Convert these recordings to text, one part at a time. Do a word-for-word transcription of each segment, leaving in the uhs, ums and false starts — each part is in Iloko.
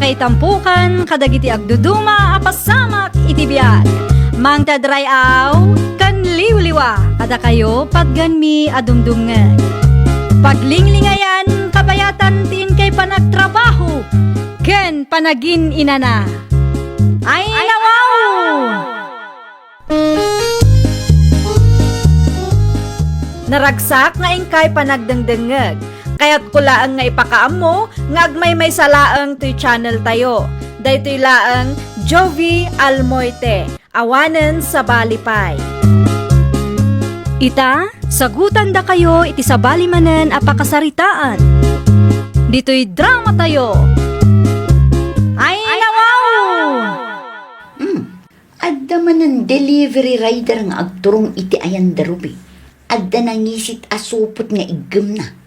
Itampukan kadagiti agduduma a pasamak iti biag. Mangted ray-aw ken liwliwa kadakayo patgenmi a dumdumngeg. Paglinglingayan kabayatan ti inkay panagtrabaho ken panagin-inana. Ay, nawaw! Naragsak nga inkay panagdengdengngeg. Kayatko laeng nga ipakaammo nga agmaymaysa laeng toy channel tayo. Daytoy laeng Jovie Almoite, awanen sabali pay. Ita, sagutandakayo iti sabali manen a pakasaritaan. Ditoy drama tayo. Ay, nawaw! Hmm. Adda manen delivery rider nga agturong iti ayan da Ruby. Adda nangisit a supot nga iggemna.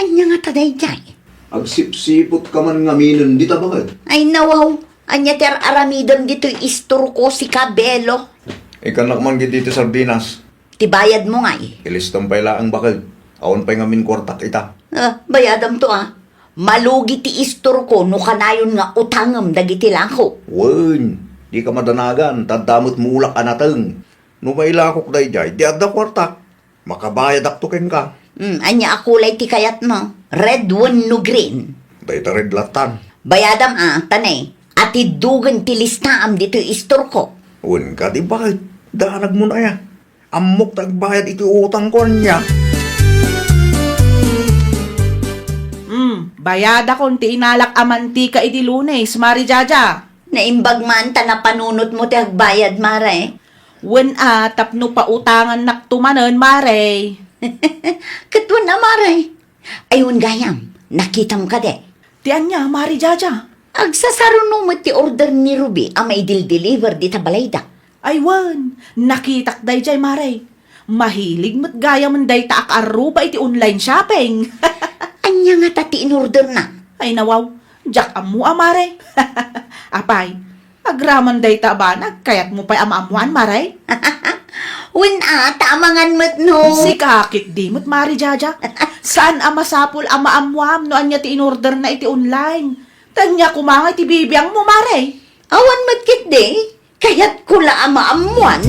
Ania ngata daydiay? Agsipsipot ka man ngaminen dita, baket. Ay, nawaw. Ania ti ar-aramidem ditoy istorko, sika, Belo? Ikkannak man ditoy sardinas. Ti bayadmo ngay? Ilistam pay laeng, baket. Awan pay ngamin kuartak ita. Ah, bayadamto, ah. Malugi ti istorko no kanayon nga utangem dagiti lako. Wen, dika madanagan, ta adda met mulak a nateng. No mailakok daydiay, di adda kuartak. Makabayadakto kenka. Hmm, ania a kulay ti kayatmo? Red wenno green? Dayta red lattan. Bayadam, ah, ta ne, atiddogen ti listaam ditoy istorko. Wen kadi, baket, danagmon aya. Ammok ta agbayad iti utangko, ania? Hmm, bayadakon ti inalak a mantika idi Lunes, Mari Jaja. Naimbag man ta napanunotmo ti agbayad, Mare. Wen a, tapno pautangannakto manen, Mare. Ket wen a, Mare. Ay, wen gayam, nakitam kadi? Ti ania, Mari Jaja? Agsasaruno met ti order ni Ruby a maidildeliver dita balayda. Ay wen, nakitak daydiay, Mare. Mahilig met gayamen dayta a kaarruba iti online shopping. Ania ngata ti inorderna? Ay nawaw, diak ammo a, Mare. Apay, agraman dayta a banag, kayatmo pay a maammoan, Mare? Wen a, ta amangan met no. Sika ketdi met, Mari Jaja. Saan a masapul a maammoam no ania ti inorderna iti online. Ta ania koma nga iti bibiangmo, Mare? Awan met ketdi. Kayatko la a maammoan.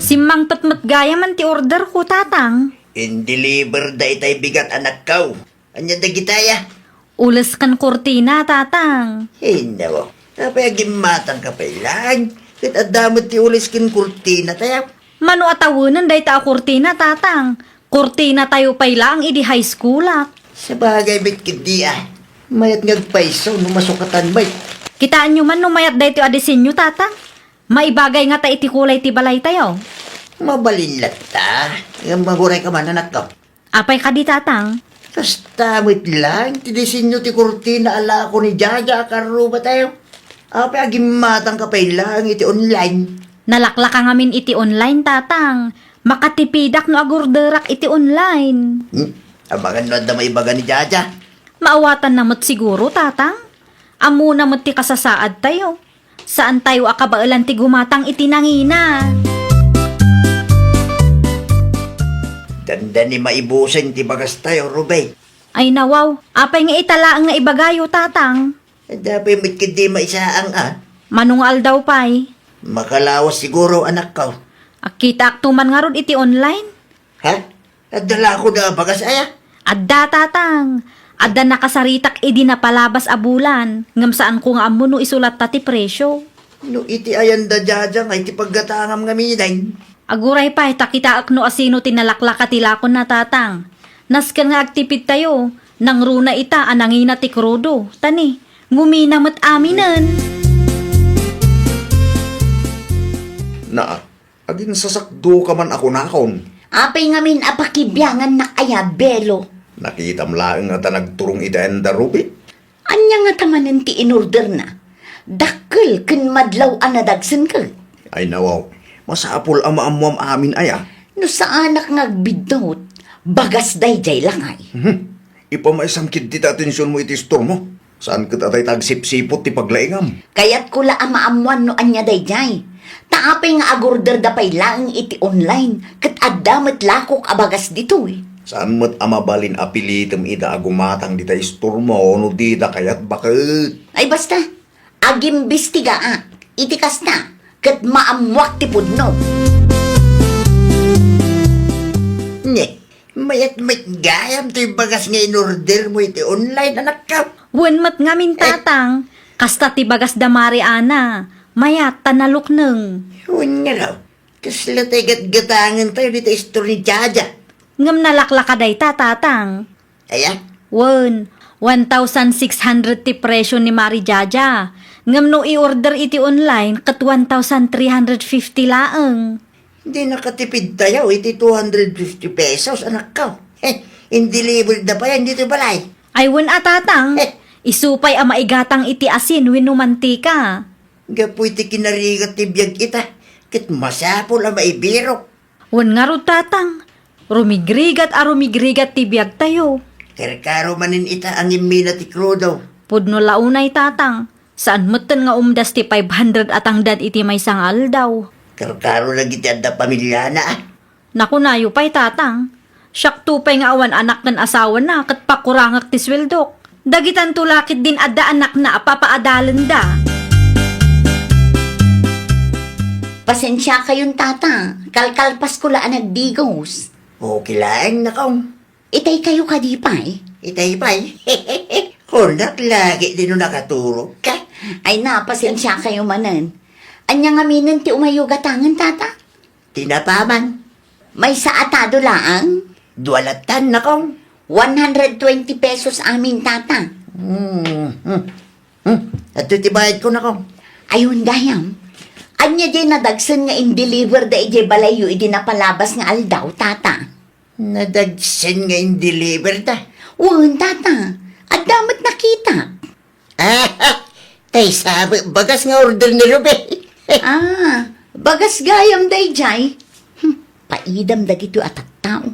Simmangpet met gayamen ti orderko, Tatang. Indeliver daytay bigat, anakko. Ania dagitaya? Ules ken kurtina, Tatang. Ay, nawaw. Apay, agimmatangka pay laeng. Ket adda met ti ules ken kurtina tayo. Mano a tawenen dayta a kurtina, Tatang? Kurtina tayo pay laeng idi high schoolak. Sabagay met ketdi a. Mayat nga agpayso no masukatan met. Kitaenyo man no mayat daytoy a disenyo, Tatang? Maibagay ngata iti kulay ti balay tayo. Mabalin latta. Ngem aguray ka man, anakko. Apay kadi, Tatang? Kasta met laeng ti disenyo ti kurtina a lako ni Jaja a karruba tayo. Apay, agimmatangka pay laeng iti online? Nalaklaka ngamin iti online, Tatang. Makatipidak no agorderak iti online. Hmm? Amangan no adda maibaga ni Jaja. Maawatanna met siguro, Tatang. Ammona met ti kasasaad tayo. Saan tayo a kabaelan ti gumatang iti nangina. Dandani maibusen ti bagas tayo, Ruby. Ay nawaw, apay nga ita laeng nga ibagayo, Tatang? Adda pay met ketdi maisaang a. Mano nga aldaw pay? Makalawas siguro, anakko. Akitaakto man ngarud iti online. Ha? Adda la kadi a bagas aya? Adda, Tatang. Adda nakasaritak idi napalabas a bulan, ngem saanko nga ammo no isulatta ti presio. No iti ayan da Jaja nga iti paggatangam ngaminen. Aguray pay ta kitaek no asino ti nalaklaka ti lakonna, Tatang. Nasken nga agtipid tayo, nangruna ita a nangina ti krudo. Ta ni, ngumina met aminen. Naa, aginsasakdoka man a kunakon. Apay ngamin a pakibiangannak aya, Belo? Nakitam laeng a ta nagturong iti ayan da Ruby. Ania ngata manen ti inorderna? Dakkel ken madlaw a nadagsenka. Ay nawaw, masapul a maammoam amin aya. No saanak nga agbiddut, bagas daydiay lakay. Mhm. Ipamaysam ketdi ti atensionmo iti istormo. Saan ket a dayta agsipsipot ti paglaingam. Kayatko la a maammoan no ania daydiay. Ta apay nga agorderda pay laeng iti online, ket adda met lakok a bagas ditoy. Saan met a mabalin a pilitem ida a gumatang dita istormo no dida kayat, baket. Ay, basta, agimbistigaak iti kasta, ket maammoak ti pudno. Ne, mayat met gayam toy bagas nga in-order mo iti online, anakko. Wen met ngamin, eh, tatang, kasta ti bagas da Mari Ana, mayat ta nalukneng. Wen nga daw, kasla tay gatgatangen tayo dita istor ni Jaja. Ngem nalaklaka dayta, tatang. Aya? Wen, one thousand six hundred ti presyo ni Mari Jaja. Ngem no i-order iti online, ket one thousand three hundred fifty laeng. Di nakatipid tayo iti two hundred fifty pesos, anakko. Heh, in-deliver da pay ditoy balay. Ay, wen a, tatang. Heh. Isu pay a maigatang iti asin wenno mantika. Gapu iti kinarigat ti biag ita, ket masapul a maibirok. Wen ngarud, tatang. Rumigrigat a rumigrigat ti biagtayo. Karkaro manen ita a ngimmina ti krudo. Pudno la unay, tatang. Saan metten nga umdas ti five hundred a tangdan iti maysa nga aldaw. Karkaro dagiti adda pamiliana, a. Nakunayo pay, tatang. Siakto pay nga awan anak ken asawana ket pakurangek ti sueldok. Dagitanto la ketdin adda anakna a papaadalenda. Pasensiakayon, tata. Kalkalpasko la a nagdigos. Okay laeng, nakong. Itay kayo kadi pay? Itay pay? Kunak lagi di no nakaturog ka. Ay na, pasensiakayo manen. Ania ngaminen ti umayyo gatangen, tata? Tinapa man. Maysa a tado laeng? Dua latan, nakong. One hundred twenty pesos amin, tata. Hmm, hmm. Hmm, adto ti bayad ko, nakong. Ayun, gayam. Ania diay nadagsen nga in-deliver da idiay balayyo idi napalabas nga aldaw, tata? Nadagsen nga in-deliver da? Wen, tata. Adda met nakita. Ah, tay sabi, bagas nga order ni Ruby. Ah, bagas gayam daydiay. Hmm, paidam dagitoy a tattao.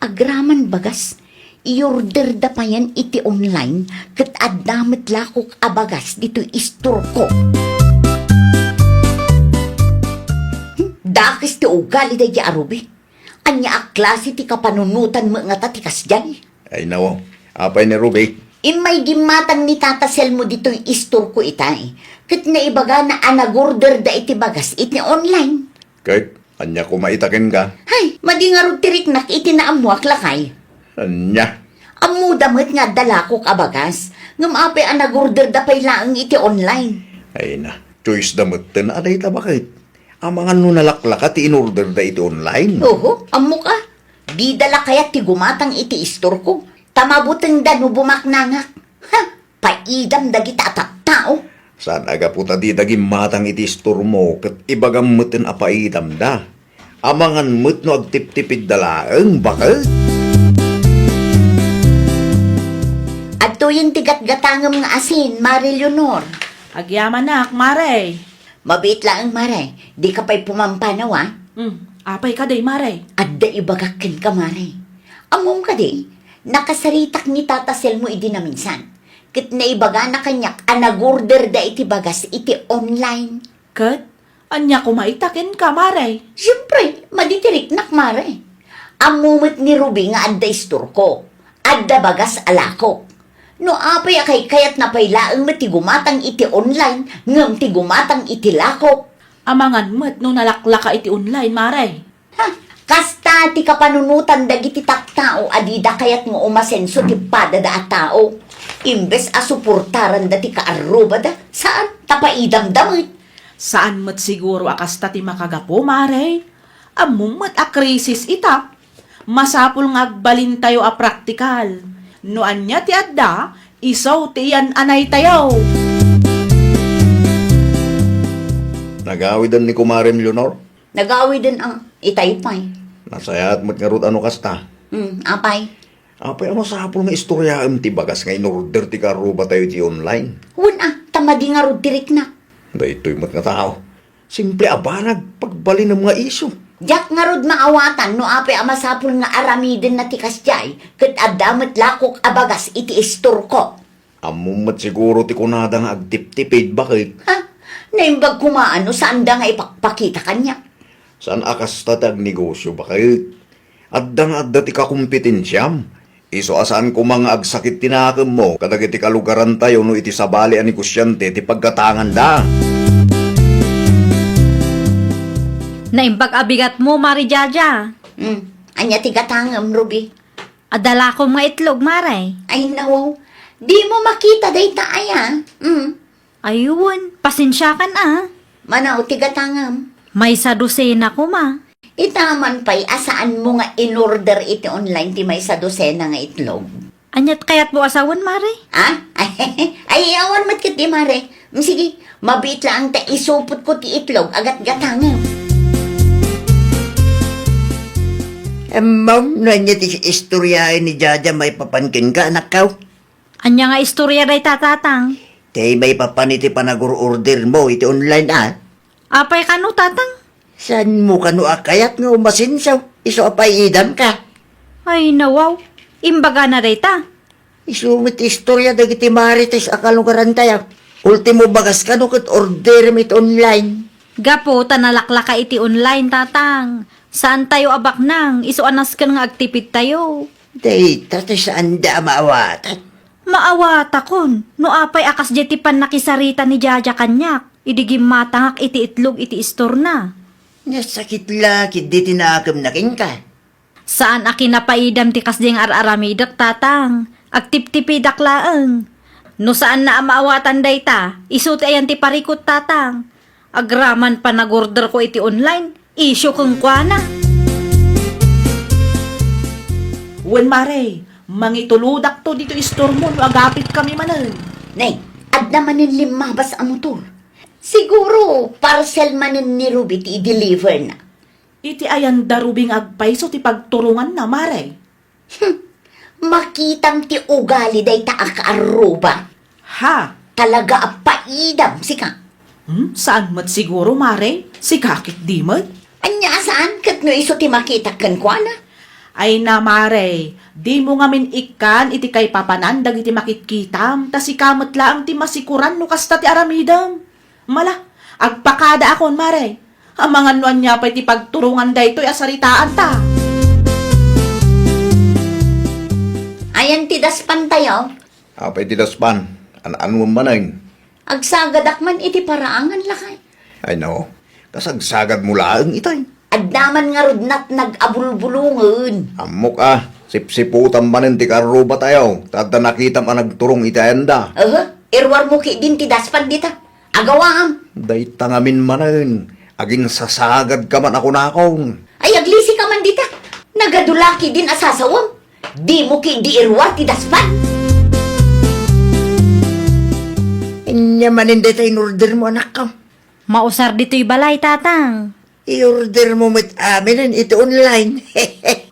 Agraman bagas, i-order da payen iti online, ket adda met lakok a bagas ditoy istorko. Hmm, dakes ti ugali daydiay a Ruby. Ania a klase ti kapanunotan met ngata ti kasdiay? Ay, nawo. Apay ni Ruby? Immay gimmatang ni Tata Selmo ditoy istorko itay. Ket naibagana a nagorder da iti bagas iti online. Ket ania koma ita kenka? Hay, madi ngarud ti riknak iti naammoak lakay. Ania? Ammoda met nga adda lakok a bagas. Ngem apay a nagorder da pay laeng iti online? Ay na, choice da metten a dayta baket. Amangan no nalaklaka ti in-order da iti online. Oho, ammok a. Dida la kayat ti gumatang iti istorko. Ta mabutengda no bumaknangak. Ha! Paidam dagita a tattao. Saan a gapu ta dida gimmatang iti istormo ket ibagam metten a paidamda. Amangan met no agtiptipidda laeng, baket. Adtoyen ti gatgatangem nga asin, Mare Leonor. Agyamanak, Mare. Mabiit laeng, Mare. Dika pay pumampanaw, a? Hmm, apay kadi, Mare? Adda ibagak kenka, Mare. Ammom kadi, nakasaritak ni Tata Selmo idi naminsan. Ket naibagana kaniak a nagorder da iti bagas iti online. Ket ania koma ita kenka, Mare? Siempre, madi ti riknak, Mare. Ammo met ni Ruby nga adda istorko. Adda bagas a lakok. No apay a kaykayatna pay laeng met ti gumatang iti online ngem ti gumatang iti lakok. Amangan met no nalaklaka iti online, Mare. Ha, kasta ti kapanunotan dagiti tattao a dida kayat nga umasenso ti padada a tao. Imbes a suportaranda ti kaarrubada, saan, ta paidamda met. Saan met siguro a kasta ti makagapu, Mare. Ammom met a krisis ita. Masapul nga agbalintayo a praktikal. No ania ti adda, isu ti iyan-anaytayo. Nagawiden ni Kumarem Leonor? Nagawiden a, itay pay. Nasayaat met ngarud a no kasta. Hmm, apay? Apay a masapul nga istoryaem ti bagas nga in-order ti kaarrubatayo iti online? Wen a, ta madi ngarud ti riknak. Daytoy met nga tao. Simple a banag, pagbalinem nga isu. Diak ngarud maawatan no apay a masapul nga aramidenna ti kasdiay, ket adda met lakok a bagas iti istorko. Ammom met siguro ti kunada nga agtiptipid, baket. Ha? Naimbag koma no saanda nga ipakpakita kaniak. Saan a kasta ti agnegosyo, baket. Adda nga adda ti kakompetensiam. Isu a saan koma nga agsakit ti nakemmo kadagiti kalugarantayo no iti sabali a negosiante ti paggatanganda. Naimbag a bigatmo, Mare Jaja. Hmm. Ania ti gatangem, Ruby? Adda lakom nga itlog, Mare. Ay, nawaw. Dimo makita dayta aya? Hmm. Ay, wen, pasensiakan a. Mano ti gatangem? Maysa dosena koma. Ita man pay a saanmo nga in-order iti online ti maysa dosena nga itlog. Aniat kayatmo a sawen, Mare? Ha? Ay, awan met ketdi, Mare. Mm, sige, mabiit laeng ta isupotko ti itlog a gatgatangem. Ammom, no ania ti istoryaen ni Jaja maipapan kenka, anakko? Ania nga istoria dayta, Tatang? Ti maipapan iti panagur-ordermo iti online a. Apay kano, Tatang? Saanmo kano a kayat nga umasenso? Isu a paiidamka. Ay, nawaw. Imbagana dayta. Isu met ti istoria dagiti marites a kalugarantayo. Ultimo bagas kano ket orderem iti online. Gapu ta nalaklaka iti online, Tatang. Saantayo a baknang, isu a nasken nga agtipidtayo. Dayta ti saanda a maawatan. Maawatakon, no apay a kasdiay ti pannakisarita ni Jaja kaniak, idi gimmatangak iti itlog iti istorna. Nasakit la ketdi ti nakemna kenka. Saan a kinapaidam ti kasdiay nga ar-aramidek, Tatang. Agtiptipidak laeng. No saanna a maawatan dayta, isu ti ayan ti parikut, Tatang. Agraman panagorderko iti online, isyu kenkuana. Wen, Mare, mangitulodakto ditoy istormo no agapitkami manen. Nay, adda manen limmabas a motor. Siguro, parcel manen ni Ruby ti i-deliverna. Iti ayanda Ruby nga agpayso ti pagturonganna, Mare. Hmm, makitam ti ugali dayta a kaarruba. Ha? Talaga a paidam, sika. Hmm, saan met siguro, Mare? Sika ketdi met? Ania a saan ket no isu ti makitak kenkuana? Ay na, Mare, dimo ngamin ikkan iti kaipapanan dagiti makitkitam, ta sika met laeng ti masikuran no kasta ti aramidem. Mala, agpakadaakon, Mare. Amangan no ania pay ti pagturongan daytoy a saritaanta. Ayan ti daspantayo? Apay ti daspan? An-anuem manen? Agsagadak man iti paraangan, lakay. Ay, no. Kasagsagadmo laeng itay. Adda man ngarud natnag a bulbulongen. Ammok a, sipsiputam manen ti karrubatayo, ta adda nakitam a nagturong iti ayanda. Aha, iruarmo ketdin ti daspan dita. Agawaam. Dayta ngamin manen, aginsasagadka man a kunakon. Ay, aglisika man dita. Nagadu la ketdin a sasawem. Dimo ketdi iruar ti daspan. Ania manen dayta in-ordermo, anakko? Mausar ditoy balay, Tatang. I-ordermo met aminen iti online.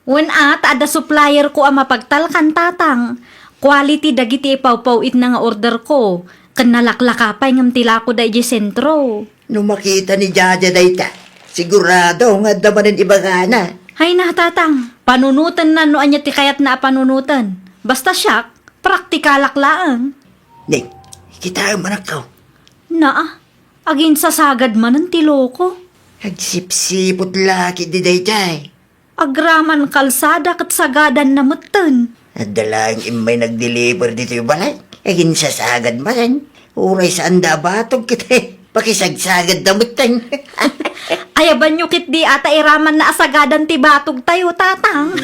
Wen a, ta adda supplierko a mapagtalkan, Tatang. Quality dagiti ipawpaw-itna nga orderko. Ken nalaklaka pay ngem ti lakoda idiay sentro. No makita ni Jaja dayta, sigurado nga adda manen ibagana. Hay na, Tatang. Panunotenna no ania ti kayatna a panunoten. Basta siak, praktikalak laeng. Ning, kitaem, anakko. Naa, aginsasagad manen ti loko. Agsipsiput la ketdi daydiay. Agraman kalsada ket sagadanna metten. Adda laeng immay nag-deliver ditoy balay. Aginsasagad manen. Uray saanda a batog ket pakisagsagadda metten. Ayabanyo ketdi a ta iramanna a sagadan ti batogtayo, Tatang.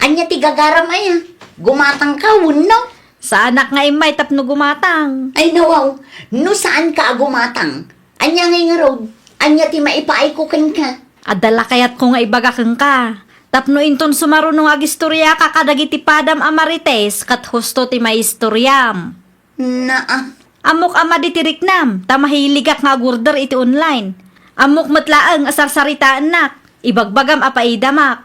Ania ti gagaram aya? Gumatangka wenno? Saanak nga immay tapno gumatang. Ay, nawaw, no saanka a gumatang, ania ngay ngarud? Ania ti maipaayko kenka? Adda la kayatko nga ibaga kenka. Tapno inton sumaruno nga agistoriaka kadagiti padam a marites, ket husto ti maistoriam. Naa. Ammok a madi ti riknam, ta mahiligak nga agorder iti online. Ammok met laeng a sarsaritaennak, ibagbagam a paidamak.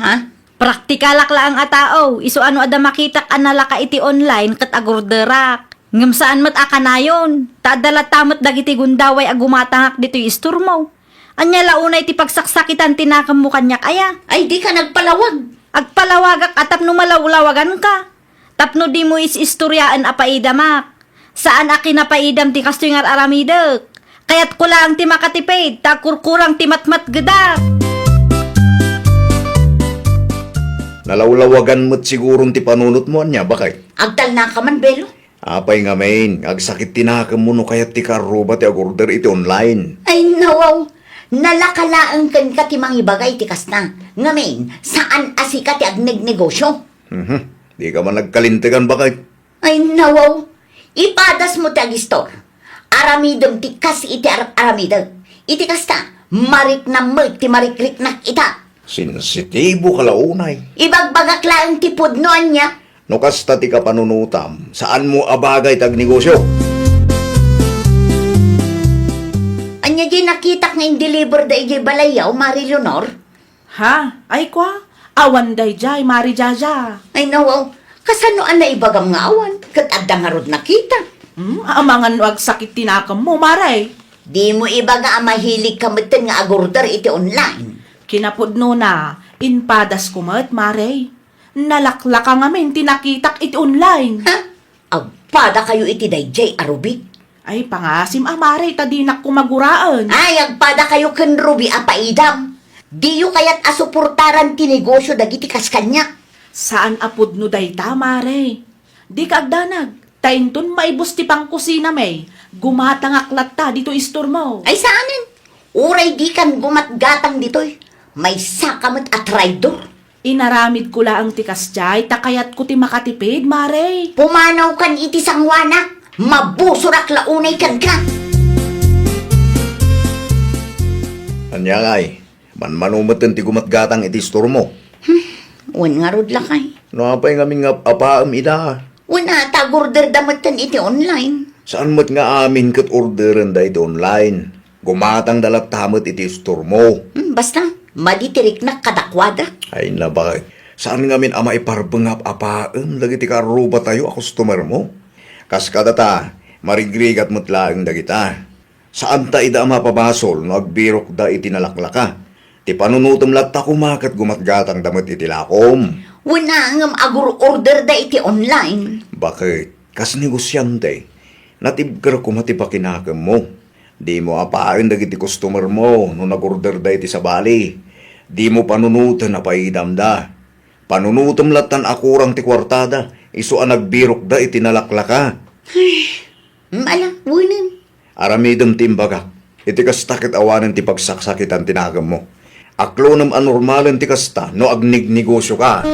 Ha? Praktikalak laeng a tao, isu a no adda makitak a nalaka iti online ket agorderak. Ngem saan met a kanayon, ta adda latta met dagiti gundaway a gumatangak ditoy istormo. Ania la unay ti pagsaksakitan ti nakemmo kaniak aya? Ay, dika nagpalawag. Agpalawagak a tapno malawlawaganka. Tapno dimo is-istoriaen a paidamak. Saan a kinapaidam ti kastoy nga ar-aramidek. Kayatko laeng ti makatipid, ta agkurkurang ti matmatgedak. Nalawlawagan met siguron ti panunotmo, ania, bakay? Agtalnaka man, Belo. Apay ngamin, agsakit ti nakemmo no kayat ti kaarruba ti agorder iti online? Ay, nawaw. Nalaka laeng kenka ti mangibaga iti kasta. Ngamin, saan a sika ti agnegnegosyo. Mhm. Dika man nagkalintegan, bakay? Ay, nawaw. Ipadasmo ti agistor. Aramidem ti kas iti ar-, aramidek. Iti kasta, mariknam met ti marikriknak ita. Sensitibo ka la unay. Ibagbagak laeng ti pudno, ania? No kasta ti kapanunotam, saanmo a bagay ti agnegosyo. Ania diay nakitak nga indeliver da idiay balayyo, Mare Leonor? Ha? Ay, kua? Awan daydiay, Mare Jaja. Ay, nawaw. Kasano a naibagam nga awan? Ket adda ngarud nakita. Hmm, amangan no agsakit ti nakemmo, Mare. Dimo ibaga a mahiligka metten nga agorder iti online. Kinapudnona, impadasko met, Mare. Nalaklaka ngamin ti nakitak iti online. Ha? Agpadakayo iti daydiay a Ruby? Ay, pangasim a, Mare, ta dinak koma guraen. Ay, agpadakayo ken Ruby a paidam. Diyo kayat a suportaran ti negosyo dagiti kas kaniak? Saan a pudno dayta, Mare. Dika agdanag, ta inton maibus ti pangkusinami, gumatangak latta ditoy istormo. Ay, saanen. Uray dikan gumatgatang ditoy, maysaka met a traidor. Inaramidko laeng ti kasdiay ta kayatko ti makatipid, Mare. Pumanawkan iti sangoanak, mabusorak la unay kenka. Ania ngay, manmano metten ti gumatgatang iti istormo? Hmm, wen ngarud, lakay. No apay ngamin nga ap-apaem ida? Wen a, ta agorderda metten iti online. Saan met nga amin ket orderenda iti online? Gumatangda latta met iti istormo. Hmm, basta, madi ti riknak kadakuada. Ay, nabay. Saan ngamin a maiparbeng nga ap-apaem dagiti kaarrubatayo a customermo? Kas kadata, marigrigat met laeng dagita. Saanta ida a mapabasol no agbirokda iti nalaklaka. Ti panunotem latta koma ket gumatgatangda met iti lakom. Wen a, ngem agur-orderda iti online. Baket, kas negosiante, natibker koma ti pakinakemmo. Dimo apaen dagiti customermo no nagorderda iti sabali. Dimo panunoten a paidamda. Panunotem lattan a kurang ti kuartada, isu a nagbirokda iti nalaklaka. Ay, mala, wenen. Aramidem ti imbagak. Iti kasta ket awanen ti pagsaksakitan ti nakemmo. Aklonem a normalen ti kasta no agnegnegosioka.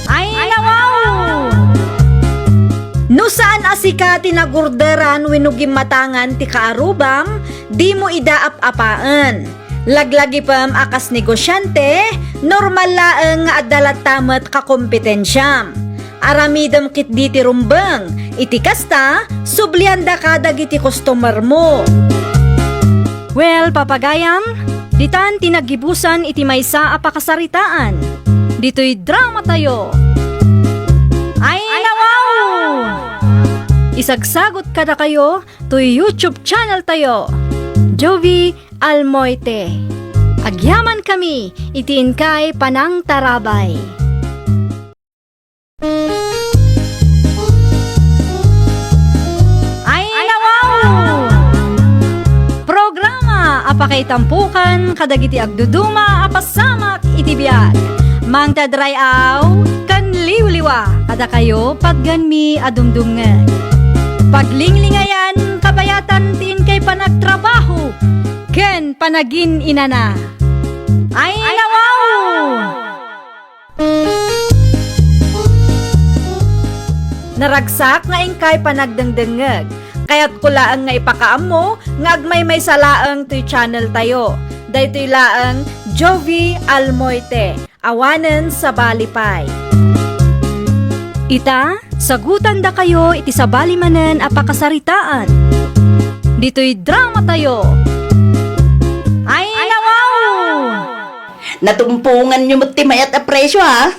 Ay, nawaw! No saan a sika ti nagorderan wenno gimmatangan ti kaarrubam, dimo ida ap-apaen. Laglagipem a kas negosiante, normal laeng nga adda latta met kakompetensiam. Aramidem ketdi ti rumbeng. Iti kasta, subliandaka dagiti customermo. Well, papagayam, ditan ti naggibusan iti maysa a pakasaritaan. Ditoy dramatayo. Ay, nawaw! Isagsagot kadakayo toy YouTube channel tayo, Jovie Almoite. Agyamankami iti inkay panangtarabay. Ay, nawaw! Programa a pakaitampokan kadagiti agduduma a pasamak iti biag. Mangted ray-aw ken liwliwa kadakayo patgenmi a dumdumngeg. Paglinglingayan, kabayatan ti inkay panagtrabaho ken panagin-inana. Ay, nawaw! Naragsak nga inkay panagdengdengngeg. Kayatko laeng nga ipakaammo nga agmaymaysa laeng toy channel tayo. Daytoy laeng Jovie Almoite, awanen sabali pay. Ita, sagutandakayo iti sabali manen a pakasaritaan. Ditoy dramatayo. Ay, nawaw! Natumponganyo met ti mayat a presio, ha?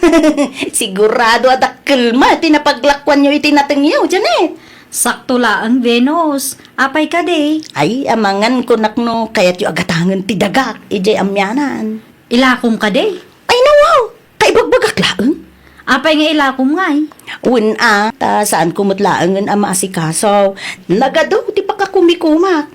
Sigurado a dakkel met ti napaglakuanyo iti natengyo, Janet. Sakto laeng, Venus. Apay kadi? Ay, amangan kunak no kayatyo a gatangen ti dagak idiay amianan. Ilakom kadi? Ay, nawaw! Kaibagbagak laeng. Apay nga ilakom ngay? Wen a, ta saanko met laengen a maasikaso. Nagadu ti pakakumikumak.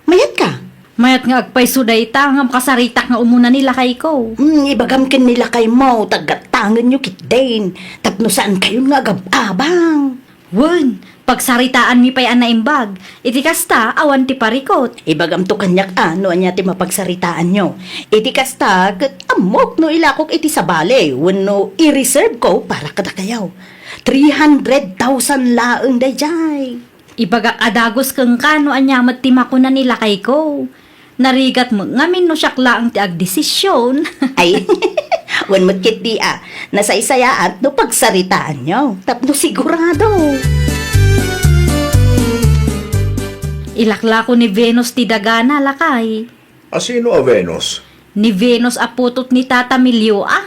Mayat ka? Mayat nga agpayso dayta nga makasaritak nga umuna ni lakayko. Hmm, ibagam ken ni lakaymo, ta gatangenyo ketdin, tapno saankayon nga agab-abang. Wen, pagsaritaanmi pay a naimbag. Iti kasta, awan ti parikut. Ibagamto kaniak a no ania ti mapagsaritaanyo. Iti kasta, ket ammok no ilakok iti sabali wenno i-reserve ko para kadakayo. Three hundred thousand laeng daydiay. Ibagak a dagus kenka no ania met ti makuna ni lakayko. Narigat met ngamin no siak laeng ti agdesisyon. Ay, wen met ketdi a, nasaysayaat no pagsaritaanyo, tapno sigurado. Ilaklako ni Venus ti dagana, lakay. A sino a Venus? Ni Venus a putot ni Tata Milio, a.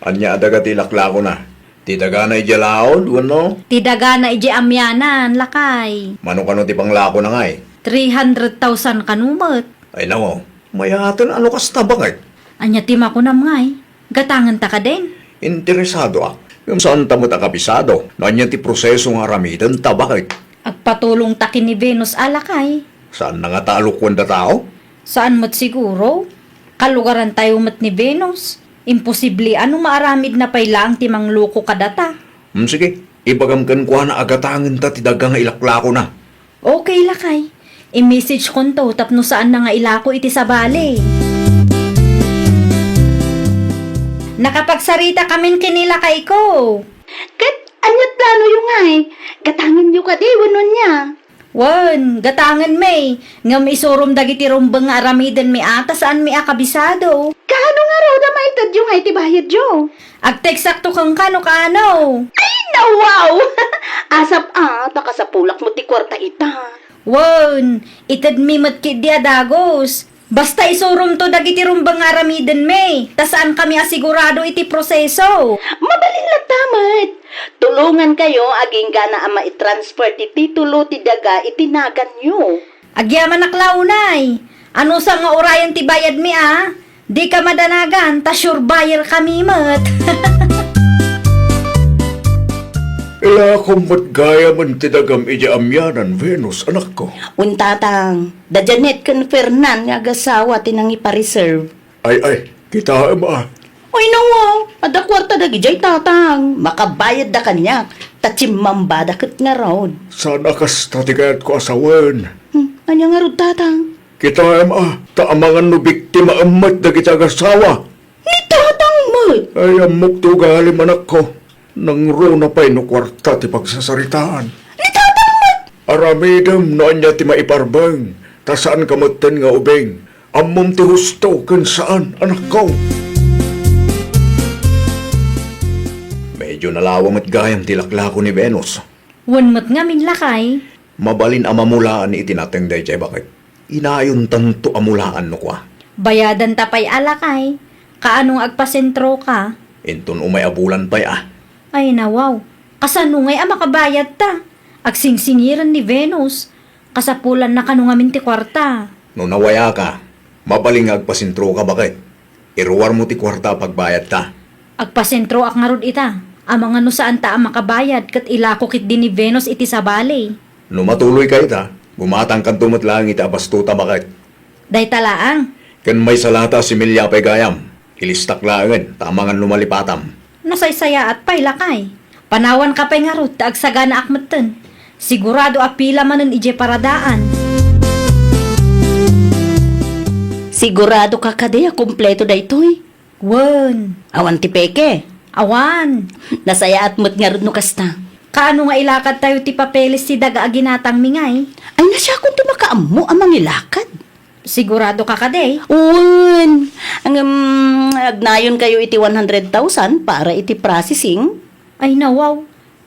Ania a daga ti ilaklakona? Ti dagana idiay laod, wenno? Ti dagana idiay amianan, lakay. Mano kano ti panglakona ngay? Three hundred thousand kano met. Ay, nako. Mayaten a no kasta, baket. Ania ti makunam ngay? Gatangenta kadin? Interesadoak. Ngem saanta met a kabisado no ania ti proseso nga aramidenta, baket. Agpatulongta ken ni Venus a, lakay. Saanna ngata a lokoen datayo? Saan met siguro. Kalugarantayo met ni Venus. Imposible a no maaramidna pay laeng ti mangloko kadata. Hmm, sige. Ibagam kenkuana a gatangenta ti daga nga ilaklakona. Okay, lakay. I-message konto tapno saanna nga ilako iti sabali. Nakapagsarita kamin ken ni lakayko. Ket ania't planoyo ngay? Gatangenyo kadi wenno ania? Wen, gatangenmi, ngem isurom dagiti rumbeng nga aramidenmi a ta saanmi a kabisado. Kaano ngarud a maitedyo ngay ti bayadyo? Agteksakto kenka no kaano. Ay, nawaw! Asap a, ta kasapulak met ti kuarta ita. Wen, itedmi met ketdi a dagus. Basta isuromto dagiti rumbeng nga aramidenmi, ta saankami a sigurado iti proseso. Mabalin latta met. Tulongankayo agingga a maitransfer ti titulo ti daga iti naganyo. Agyamanak la unay. Anusam nga urayen ti bayadmi a? Dika madanagan, ta sure buyer kami met. Ilakom met gayamen ti dagam idiay amianan, Venus, anakko. Wen, Tatang. Da Janet ken Fernan nga agasawa ti nangipareserve. Ay, ay, kitaem a. Ay, nawaw, adda kuarta dagidiay, Tatang. Makabayadda kaniak, ta chimmambada ket ngarud. Saan a kasta ti kayatko a sawen? Hmm, ania ngarud, Tatang? Kitaem a, ta amangan no biktimaem met dagiti agasawa. Ni Tatang met! Ay, ammok ti ugalim, anakko. Nangruna pay no kuarta ti pagsasaritaan. Ni Tatang met! Aramidem no ania ti maiparbeng, ta saanka metten nga ubing. Ammom ti husto ken saan, anakko. Medyo nalawa met gayam ti laklako ni Venus. Wen met ngamin, lakay. Mabalin a mamulaan iti nateng daydiay, baket. Inayontanto a mulaan no kua. Bayadanta pay a, lakay. Kaano nga agpasentroka? Inton umay a bulan pay a. Ay, nawaw. Kasano ngay a makabayadta? Agsingsingiren ni Venus. Kasapulanna kano ngamin ti kuarta. No nawayaka, mabalin nga agpasentroka, baket. Iruarmo ti kuarta a pagbayadta. Agpasentroak ngarud ita. Amangan no saanta a makabayad ket ilako ketdi ni Venus iti sabali. No matuloyka ita, gumatangkanto met laeng iti abastota, baket. Dayta laeng. Ken maysa latta a similya pay gayam. Ilistak laengen, ta amangan no malipatam. Nasaysayaat pay, lakay. Panawanka pay ngarud ta agsaganaak metten. Sigurado a pila manen idiay paradaan. Siguradoka kadi a kompleto daytoy? Wen. Awan ti peke? Awan. Nasayaat met ngarud no kasta. Kaano nga ilakadtayo ti papeles ti daga a ginatangmi ngay? Ay, no siakon ti makaammo a mangilakad. Siguradoka kadi? Wen. Ngem, agnayonkayo iti one hundred thousand para iti processing. Ay, nawaw.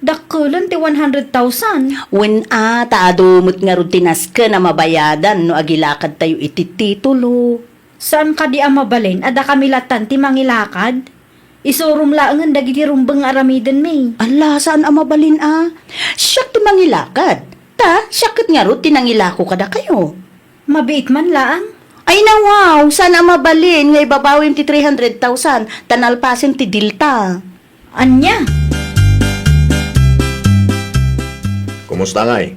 Dakkelen ti one hundred thousand. Wen a, ta adu met ngarud ti nasken a mabayadan no agilakadtayo iti titulo. Saan kadi a mabalin a dakami lattan ti mangilakad? Isurom laengen dagiti rumbeng nga aramidenmi. Ala, saan a mabalin a? Siak ti mangilakad. Ta, siak ket ngarud ti nangilako kadakayo. Mabiit man laeng. Ay, nawaw, saan a mabalin nga ibabawim ti three hundred thousand, ta nalpasen ti dilta. Ania? Kumusta ngay?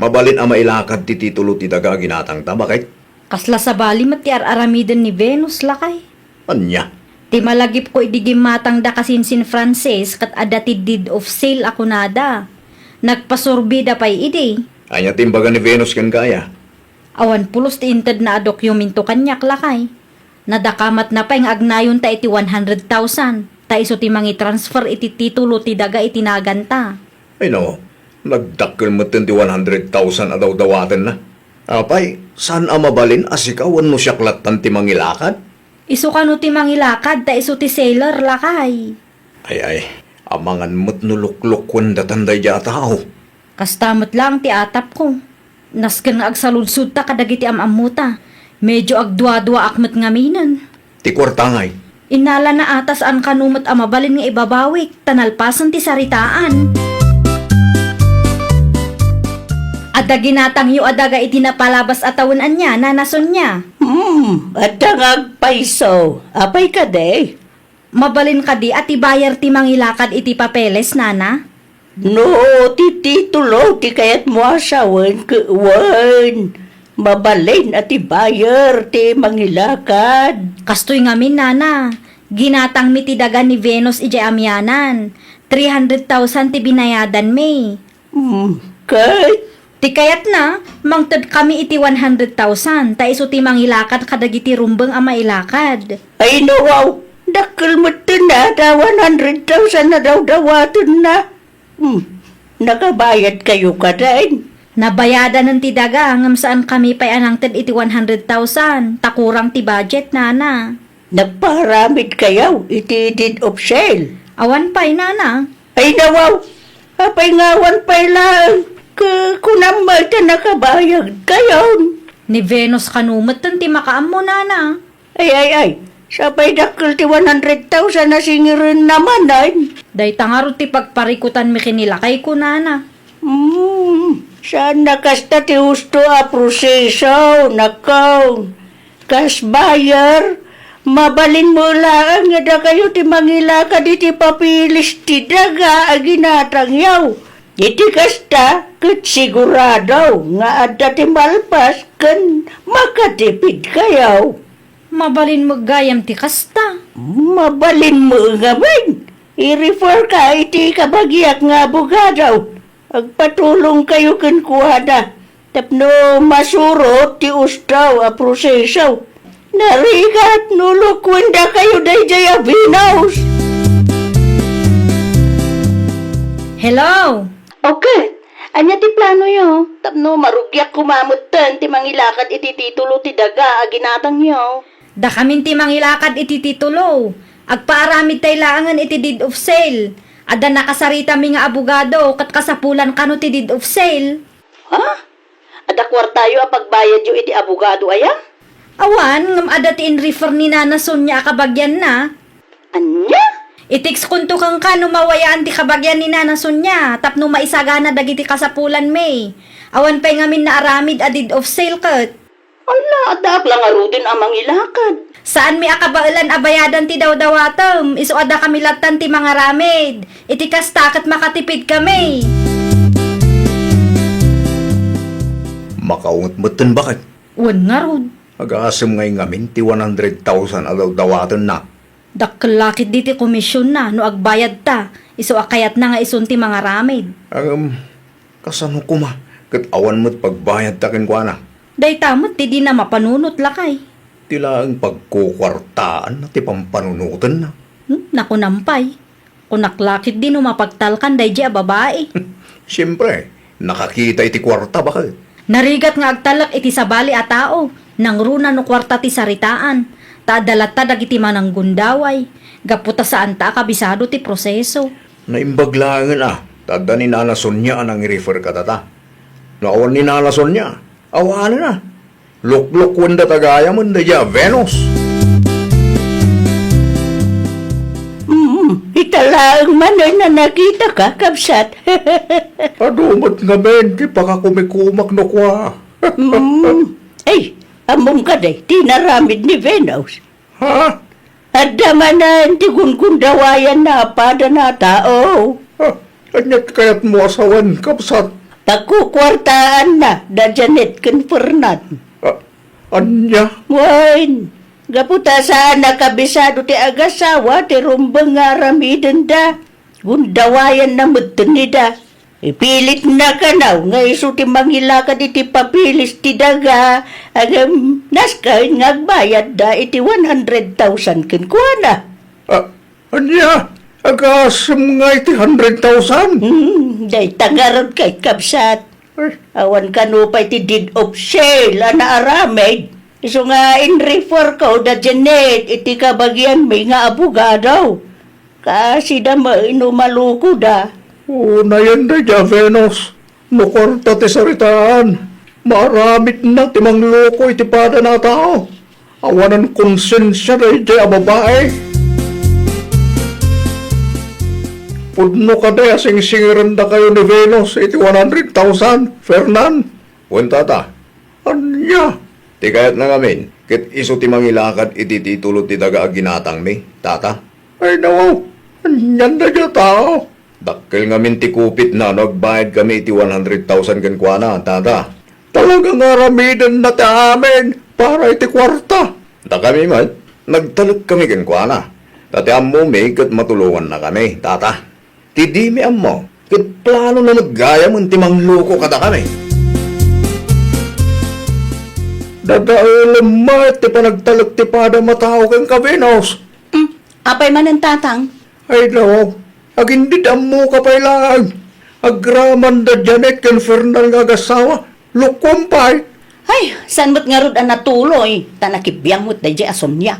Mabalin a mailakad ti titulo ti daga a ginatangta, baket? Kasla sabali met ti ar-aramiden ni Venus, lakay. Ania? Ti malagipko idi gimmatangda kasinsin Frances ket adda ti deed of sale a kunada. Nagpasurbida pay idi. Ania ti imbaga ni Venus kenka aya? Awan pulos ti intedna a dokumento kaniak, lakay. Nadakamatna pay nga agnayonta iti one hundred thousand, ta isu ti mangitransfer iti titulo ti daga iti naganta. Ay no, nagdakkel metten ti one hundred thousand a dawdawatenna. Apay, saan a mabalin a sika wenno siak lattan ti mangilakad? Isu kano ti mangilakad ta isu ti seller, lakay. Ay, ay, amangan met no luklokuendatan daydiay a tao. Kasta met laeng ti atapko. Nasken nga agsaludsodta kadagiti am-ammota. Medio agduaduaak met ngaminen. Ti kuarta ngay? Innalana a ta saan kano met a mabalin nga ibabawik, ta nalpasen ti saritaan. Adda ginatangyo a daga iti napalabas a tawen ania, Nana Sonia? Hmm, adda nga agpayso. Apay kadi? Mabalin kadi a ti buyer ti mangilakad iti papeles, Nana? No ti titulo ti kayatmo a sawen, ket wen, mabalin a ti buyer ti mangilakad. Kastoy ngamin, Nana. Ginatangmi ti daga ni Venus idiay amianan. Three hundred thousand ti binayadanmi. Hmm, ket? Ti kayatna, mangtedkami iti one hundred thousand, ta isu ti mangilakad kadagiti rumbeng a mailakad. Ay, no, wow! Dakkel metten a ta one hundred thousand a dawdawatenna. Hmm, nakabayadkayo kadin? Nabayadanen ti daga, ngem saankami pay a nangted iti one hundred thousand, ta kurang ti budget, Nana. Nagpaaramidkayo iti deed of sale? Awan pay, Nana. Ay, nawaw! Apay nga awan pay laeng? Ku-, kunam met ta nakabayadkayon. Ni Venus kano metten ti makaammo, Nana. Ay, ay, ay. Sapay dakkel ti one hundred thousand a singirenna manen. Dayta ngarud ti pagparikutanmi ken ni lakayko, Nana. Hmm, saan a kasta ti husto a proseso, nako. Kas buyer, mabalinmo laeng nga dakayo ti mangilakad iti papeles ti daga a ginatangyo. Iti kasta, ket sigurado nga adda ti malpas ken makatipidkayo. Mabalinmo gayam ti kasta. Mabalinmo ngamin. I-refer ka iti kabagiak nga abogado. Agpatulongkayo kenkuana tapno masurot ti husto a proseso. Narigat no lukuendakayo daydiay a Venus. Hello! Okay, ania ti planoyo? Tapno marugiak koma metten ti mangilakad iti titulo ti daga a ginatangyo. Dakamin ti mangilakad iti titulo. Agpaaramidtay laengen iti deed of sale. Adda nakasaritami nga abogado ket kasapulan kano ti deed of sale. Ha? Adda kuartayo a pagbayadyo iti abogado aya? Awan, ngem adda ti in-refer ni Nana Sonia a kabagianna. Ania? I-text konto kenka no mawayaan ti kabagian ni Nana Sonia tapno maisagana dagiti kasapulanmi. Awan pay ngamin naaramid a deed of sale ket. Ala, addaak la ngaruden a mangilakad. Saanmi a kabaelan a bayadan ti dawdawatem, isu a dakami lattan ti mangaramid. Iti kasta ket makatipidkami. Makaunget metten baket. Wen ngarud. Agasem ngay ngamin ti one hundred thousand a dawdawatenna. Dakkel la ketdi ti komisionna no agbayadta, isu a kayatna nga isun ti mangaramid. Ngem, kasano koma ket awan met pagbayadta kenkuana? Dayta met ti dina mapanunot, lakay. Ti laeng pagkukuartaanna ti pampanunotenna. Hmm, nakunam pay. Kunak la ketdi no mapagtalkan daydiay a babai. Siempre, nakakita iti kuarta, baket. Narigat nga agtalek iti sabali a tao, nangruna no kuarta ti saritaan, ta adda latta dagiti mananggundaway, gapu ta saanta a kabisado ti proseso. Naimbag laengen a, ta adda ni Nana Sonia a nangi-refer kadata. No awan ni Nana Sonia, awanen a. Luklokuendata gayamen daydiay a Venus. Mm, ita laeng manen a nakitaka, kabsat. Adu met ngamin ti pakakumikumak no kua. Mm. Ay, ammom kadi ti inaramid ni Venus? Ha? Adda manen ti gungundawayanna a padana a tao. Ah, ania ti kayatmo a sawen, kabsat? Pagkukuartaanna da Janet ken Fernan. Ah, Ania? Wen, gapu ta saan a kabisado ti agasawa ti rumbeng nga aramidenda, gundawayanna metten ida. Ipilitna kano nga isu ti mangilakad iti papeles ti daga, ngem nasken nga agbayadda iti one hundred thousand kenkuana. Ah, ania? Agasem nga iti hundred thousand? Hmm, dayta ngarud, kakabsat. Ay. Awan kano pay ti deed of sale a naaramid. Isu nga in-refer ko da Janet iti kabagianmi nga abogado. Kasida met no malukoda. Unayen daydiay a Venus. No kuarta ti saritaan, maaramidna ti mangloko iti padana a tao. Awanan konsensia daydiay a babai. Pudno kadi a singsingerendakayo ni Venus iti one hundred thousand, Fernan? Wen, tata. Ania? Ti kayatna ngamin, ket isu ti mangilakad iti titulo ti daga a ginatangmi, tata. Ay, nawaw. Anian daydiay a tao? Dakkel ngamin ti kupitna no agbayadkami iti one hundred thousand kenkuana, tata. Talaga nga aramidenna ti amin para iti kuarta. Dakami met, nagtalekkami kenkuana. Ta ti ammomi ket matulongannakami, tata. Ti dimi ammo, ket planona met gayamen ti mangloko kadakami. Dadaelem met ti panagtalek ti padam a tao kenka, Venus. Hmm, apay manen, tatang? Ay, nawaw. Agindid ammoka pay laeng. Agraman da Janet ken Fernan nga agasawa. Lukuam pay. Ay, saan met ngarud a natuloy, ta nakibiang met daydiay a Sonia.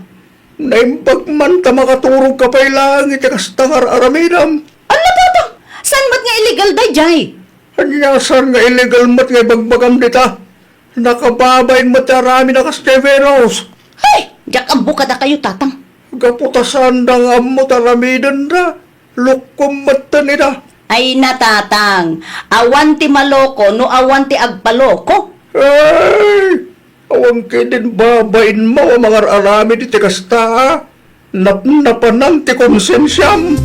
Naimbag man ta makaturogka pay laeng iti kasta nga ar-aramidem. Ala, tatang, saan met nga illegal daydiay? Ania saan nga illegal met nga ibagbagam dita? Nakababain met ti aramid a kasdiay, Venus. Ay, diak ammo kadakayo, tatang. Gapu ta saanda nga ammo ti aramidenda, lukuam metten ida. Ay, natatang, awan ti maloko no awan ti agpaloko. Ay, awan ketdin babainmo a mangar-aramid iti kasta, a? Napnapanam ti konsensiam.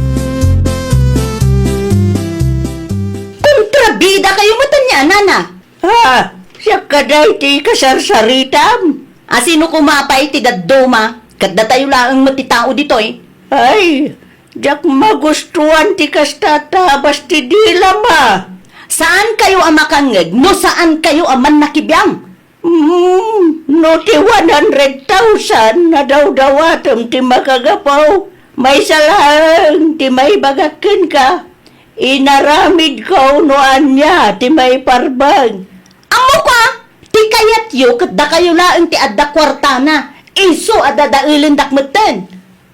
Kontrabidakayo met ania, nana? Ha? Siak kadi ti kasarsaritam? A, sino koma pay ti dadduma? Ket datayo laeng met ti tao ditoy. Ay, diak magustuan ti kasta a tabas ti dilam, a. Saankayo a makangngeg no saankayo a mannakibiang. Mm, no ti one hundred thousand a dawdawatem ti makagapu, maysa laeng ti maibagak kenka. Inaramidko no ania ti maiparbeng. Ammok a, ti kayatyo ket dakayo laeng ti adda kuartana, isu a dadaelendak metten.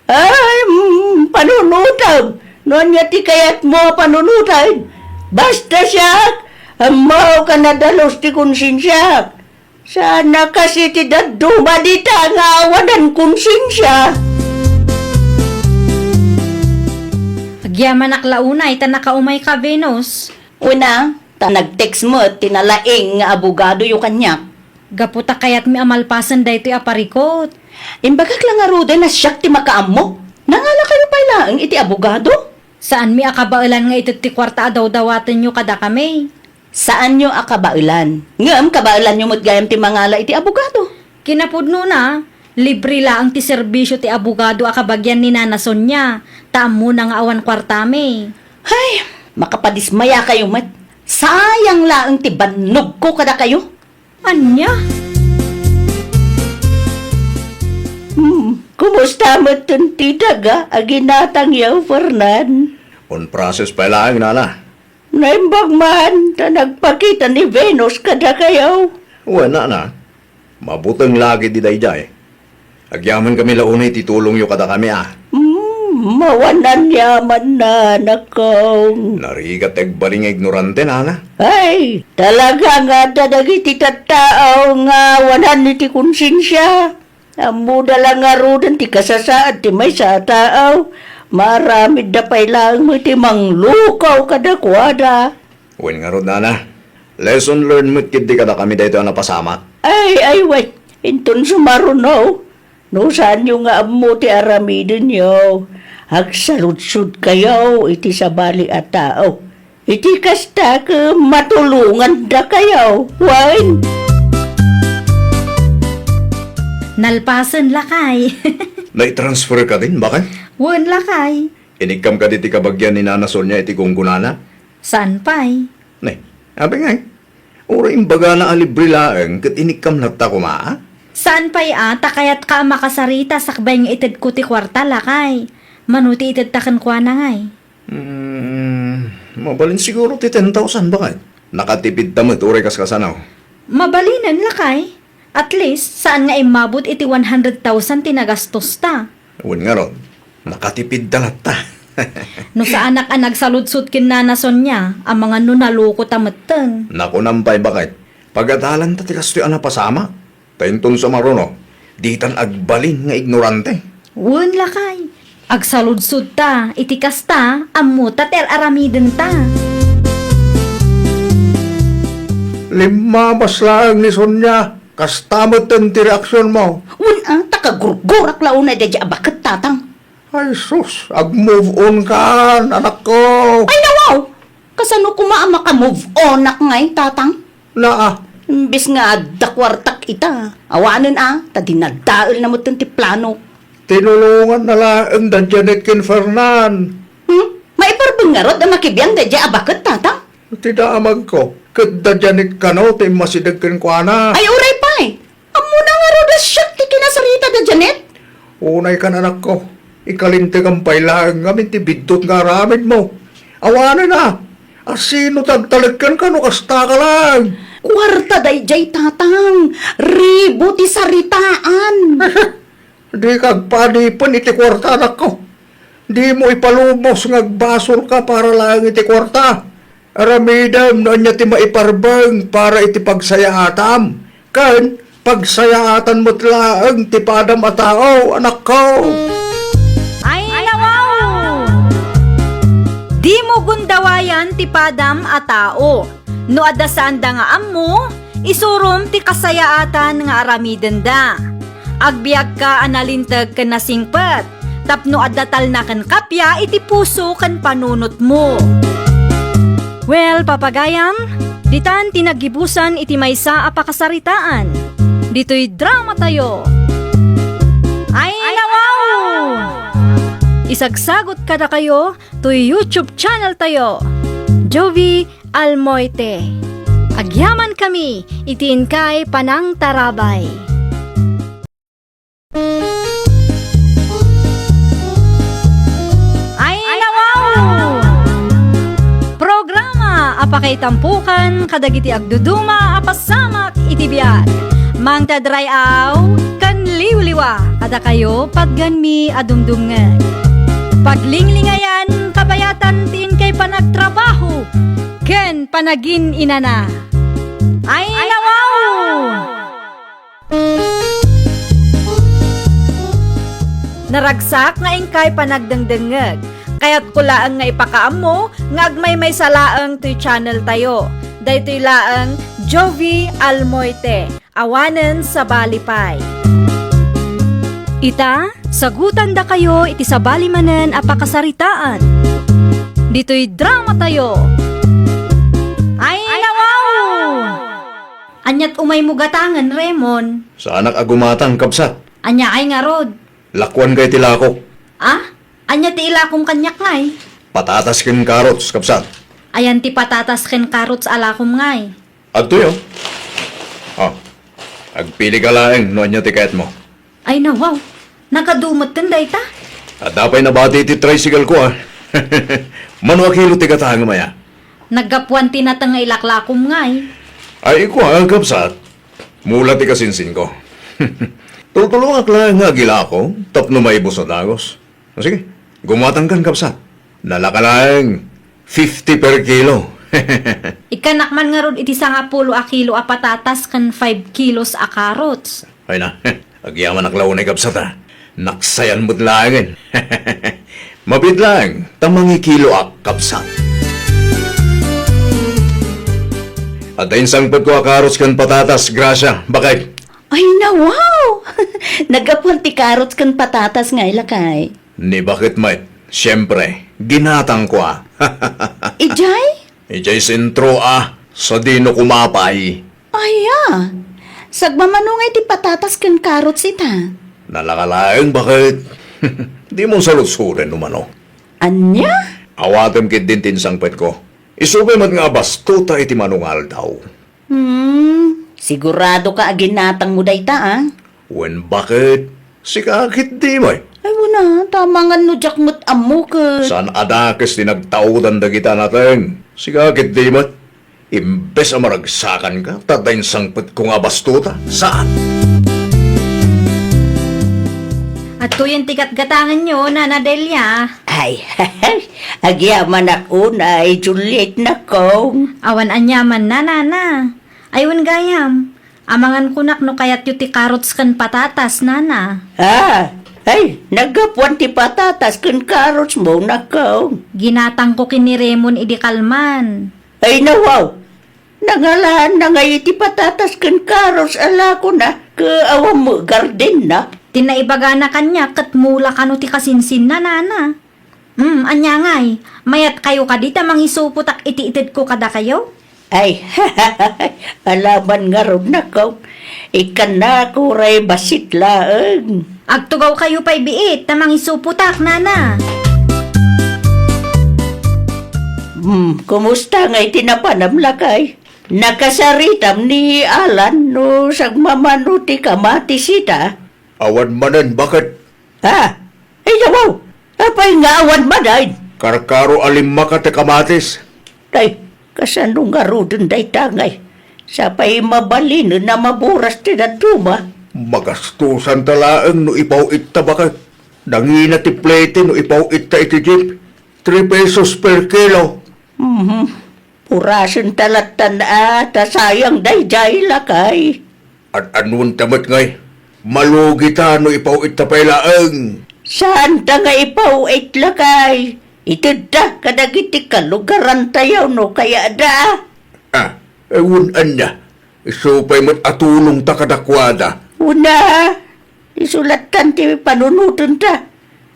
Ay, mm, panunotem. No ania ti kayatmo a panunoten? Basta siak, ammok a nadalus ti konsensiak. Saan a kas iti dadduma dita nga awanan konsensia. Agyamanak la unay ta nakaumayka, Venus. Wen a, ta nag-text met ti nalaing nga abogadoyo kaniak. Gapu ta kayatmi a malpasen daytoy a parikut. Imbagak la ngaruden a siak ti makaammo. Nangalakayo pay laeng iti abogado? Saanmi a kabaelan nga ited ti kuarta a dawdawatenyo kadakami. Saanyo a kabaelan. Ngem kabaelanyo met gayam ti mangala iti abogado. Kinapudnona, libre laeng ti serbisio ti abogado a kabagian ni Nana Sonia, ta ammona nga awan kuartami. Hay, makapadismayakayo met. Sayang laeng ti bannogko kadakayo. Ania? Hmm, kumusta metten ti daga a ginatangyo, Fernan? On process pay laeng, nana. Naimbag man ta nagpakita ni Venus kadakayo. Wen, nana. Mabuteng la ketdi daydiay. Agyamankami la unay ti tulongyo kadakami, a. Hmm, awan aniamanna, anakko. Narigat ti agbalin nga ignorante, nana. Ay, talaga nga adda dagiti tattao nga awanan iti konsensia. Ammoda la ngaruden ti kasasaad ti maysa a tao. Maaramidda pay laeng met ti manglukaw kadakuada. Wen ngarud, nana, lesson learned met ketdi kadakami daytoy a napasamak. Ay, ay, wen, inton sumaruno, no saanyo nga ammo ti aramidenyo, agsaludsodkayo iti sabali a tao. Iti kasta, ket matulongandakayo, wen. Nalpasen, lakay. Naitransfer kadin, baket? Wen, lakay. Inikkam kadi ti kabagian ni Nana Sonia iti gunggonana? Saan pay. Ne, abi ngay. Uray imbagana a libre laeng ket inikkam latta koma, a? Saan pay a, ta kayatka a makasarita sakbay nga itedko ti kuarta, lakay. Mano ti itedta kenkuana ngay? Hmm, mabalin siguro ti ten thousand, baket? Nakatipidta met uray kaskasano. Mabalinen, lakay. At least, saan nga immabot iti one hundred thousand ti nagastosta. Wen ngarud, nakatipidta latta. No saanak a nagsaludsod ken Nana Sonia, amangan no nalokota metten. Nakunam pay, baket. Pagadalanta ti kastoy a napasamak. Ta inton sumaruno, ditan agbalin nga ignorante. Wen, lakay. Agsaludsodta iti kasta, ammota ti ar-aramidenta. Limmamas laeng ni Sonia, kasta metten ti reaksionmo. Wen, a, ta kagurgurak la unay daydiay a baket, tatang. Ay sus, ag-move on kan, anakko. Ay, nawaw! Kasano koma a maka-move onak ngay, tatang? Naa. Imbes nga adda kuartak ita, awanen a, ta dinadaelna metten ti plano. Tinulonganna laeng da Janet ken Fernan. Hmm? Maiparbeng ngarud a makibiang daydiay a baket, tatang? Ti damagko, ket da Janet kano ti immasideg kenkuana. Ay, uray pay! Ammona ngarud a siak ti kinasarita da Janet? Unay kan, anakko, ikalintegam pay laeng ngamin ti biddut nga aramidmo. Awanen a, asino ti agtalek kenka no kasta ka laeng? Kuarta daydiay, tatang. Ribo ti saritaan. Dika agpadipen iti kuarta, anakko. Dimo ipalubos nga agbasolka para laeng iti kuarta. Aramidem no ania ti maiparbeng para iti pagsayaatam, ken pagsayaatan met laeng ti padam a tao, anakko. Ay, nawaw! Dimo gundawayan ti padam a tao. No adda saanda nga ammo, isurom ti kasayaatan nga aramidenda. Agbiagka a nalinteg ken nasingpet, tapno adda talna ken kappia iti puso ken panunotmo. Well, papagayam, ditan ti naggibusan iti maysa a pakasaritaan. Ditoy dramatayo. Ay, nawaw! Isagsagot kadakayo toy YouTube channeltayo, Jovie Almoite. Agyamankami iti inkay panangtarabay. Ay, nawaw! Programa a pakaitampokan kadagiti agduduma a pasamak iti biag. Mangted ray-aw ken liwliwa kadakayo patgenmi a dumdumngeg. Paglinglingayan, kabayatan ti inkay panagtrabaho ken panagin-inana. Ay, nawaw! Naragsak nga inkay panagdengdengngeg. Kayatko laeng nga ipakaammo nga agmaymaysa laeng toy channeltayo. Daytoy laeng Jovie Almoite, awanen sabali pay. Ita, sagutandakayo iti sabali manen a pakasaritaan. Ditoy dramatayo. Ay, nawaw! Ania't umaymo gatangen, Remon? Saanak a gumatang, kabsat. Ania ay ngarud? Lakuan kay ti lakok. Ah? Ania ti ilakom kaniak ngay? Patatas ken carrots, kabsat. Ayan ti patatas ken carrots a lakom ngay? Adtoy, o. O, agpili ka laeng no ania ti kayatmo. Ay, nawaw. Nagadu metten dayta? Adda pay nabati iti tricycle ko, a. Mano a kilo ti gatangem aya? Naggapuan ti nateng nga ilaklakom ngay. Ay, kua, kabsat. Mula ti kasinsinko. Tultulongak laeng nga agilako tapno maibus a dagus. O, sige, gumatangkan, kabsat. Nalaka laeng fifty per kilo. Ikkanak man ngarud iti sangapulo a kilo a patatas ken five kilos a carrots. Ay na, agyamanak la unay, kabsat, a. Naksayan met laengen. Mabiit laeng ta mangikiloak, kabsat. Adda insangpetko a carrots ken patatas, Gracia, baket. Ay, nawaw! Naggapuan ti carrots ken patatas ngay, lakay. Ni baket met, siempre, ginatangko, a. Idiay? Idiay sentro, a, sadino kumapay. Aya, Sagmamano nga iti patatas ken carrots ita. Nalaka laeng, baket. Dimo saludsoden no mano. Ania? Awatem ketdin ti insangpetko. Isu pay met nga abastuta iti mano nga aldaw. Hmm, sigurado ka a ginatangmo dayta, a? Wen, baket? Sika ketdi met. Ay, wen a, ta amangan no diak met ammo ket. Saan a dakes ti nagtaodan dagita nateng. Sika ketdi met. Imbes a maragsakanka, ta adda insangpetko nga abastuta. Saan? Adtoyen ti gatgatangenyo, Nana Delia. Ay, agyamanak unay, Juliet, nakong. Awan aniamanna, Nana. Ay, wen gayam. Amangan kunak no kayatyo ti carrots ken patatas, Nana. Ah, ay, naggapuan ti patatas ken carrots mo, nakong. Ginatangko ken ni Raymond idi kalman. Ay, nawaw. Nangalaanna ngay iti patatas ken carrots a lakona, ket awan met gardenna. Ti naibagana kaniak ket mula kano ti kasinsinna, Nana. Hmm, ania ngay? Mayatkayo kadi ta mangisuputak iti itedko kadakayo? Ay, alaman ngarud, nakong. Ikkannako uray bassit laeng. Agtugawkayo pay biit ta mangisuputak, Nana. Hmm, kumusta ngay ti napanam, lakay? Nakasaritam ni Alan no sagmamano ti kamatis ita? Awan manen, baket? Ha? Ay, nawaw! Apay nga awan manen? Karkaro a limmakat ti kamatis. Tay, kasano ngaruden dayta ngay? Sapay mabalinen a maburas ti dadduma. Magastusanta laeng no ipaw-itta, baket. Nangina ti plete no ipaw-itta iti jeep. Three pesos per kilo. Mhm. Purasenta lattan a, ta sayang daydiay, lakay. Ad-anonta met ngay? Malugita no ipaw-itta pay laeng. Saanta nga ipaw-it, lakay. Itedta kadagiti kalugarantayo no kayatda. Ah, eh, wen ania? Isu pay met a tulongta kadakuada. Una, Isu lattan ti panunotenta.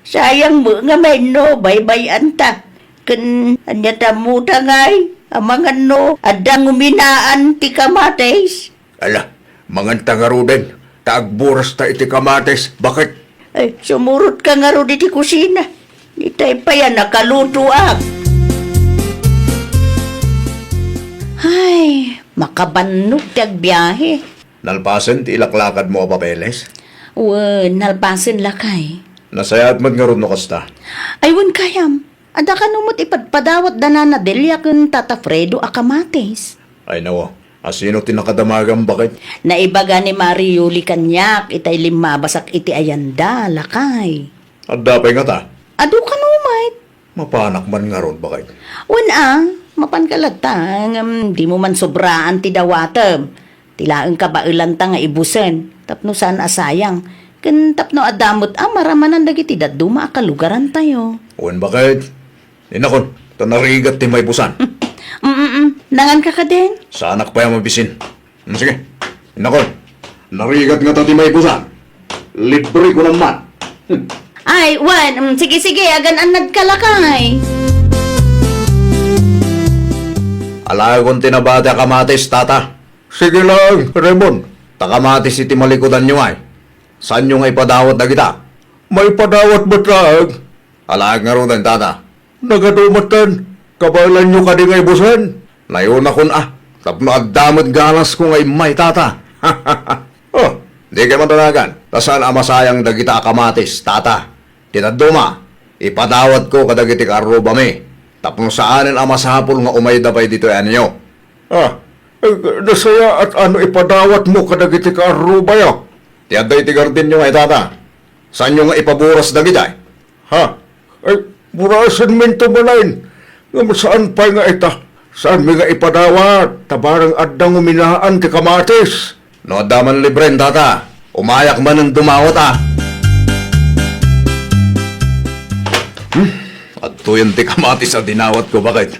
Sayang met ngamin no baybay-anta. Ken ania ta ammoda ngay, amangan no adda nguminaan ti kamatis? Ala, manganta ngaruden, ta agburasta iti kamatis. Baket? Ay, sumurotka ngarud iti kusina. Itay pay a nakalutoak. Ay, makabannog ti agbiahe. Nalpasen ti ilaklakadmo a papeles? Wen, nalpasen, lakay. Nasayaat met ngarud no kasta. Ay, wen gayam. Adda kano met ipadpadawat da Nana Delia ken Tata Fredo a kamatis. Ay, nawa. Asino ti nakadamagam, baket? Naibaga ni Mari Yuli kaniak itay limmabasak iti ayanda, lakay. Adda pay ngata? Adu kano met. Mapanak man ngarud, baket? Wen a, mapanka latta, ngem dimo man sobraan ti dawatem. Ti laeng kabaelanta nga ibusen, tapno saan a sayang, ken tapno adda met a maramanan dagiti dadduma a kalugarantayo. Wen, baket? Inakon, ta narigat ti maibusan. Mm, mm, mm. Nanganka kadin? Saanak pay a mabisin. Hmm, sige. Inakon, narigat ngata ti maibusan. Libre ko naman. Hmm. Ay, wen, mm, sige, sige, agan-annadka, lakay. Alaekon ti nabati a kamatis, tata. Sige lang, Raymond. Ta kamatis iti malikudanyo ay. Saanyo nga ipadawat dagita? Maipadawat met laeng. Alaek ngaruden, tata. Nagadu metten, kabaelanyo kadi nga ibusen? Nayonakon a, tapno adda met ganasko nga immay, tata. Oh, dikay man danagan, ta saan a masayang dagita a kamatis, tata. Ti dadduma, ipadawatko kadagiti kaarrubami, tapno saanen a masapul nga umayda pay ditoy anyo. Ah, eh, nasayaat a no ipadawatmo kadagiti kaarrubayo. Ti adda iti gardenyo nga itata. Saanyo nga ipaburas dagitay? Ha? Ay, burasenminto manen. Ngem saan pay nga ita? Saanmi nga ipadawat, ta bareng adda nguminaan ti kamatis. No adda man libren, tata, umayak manen dumawat a. Hmm, adtoyen ti kamatis a dinawatko, baket.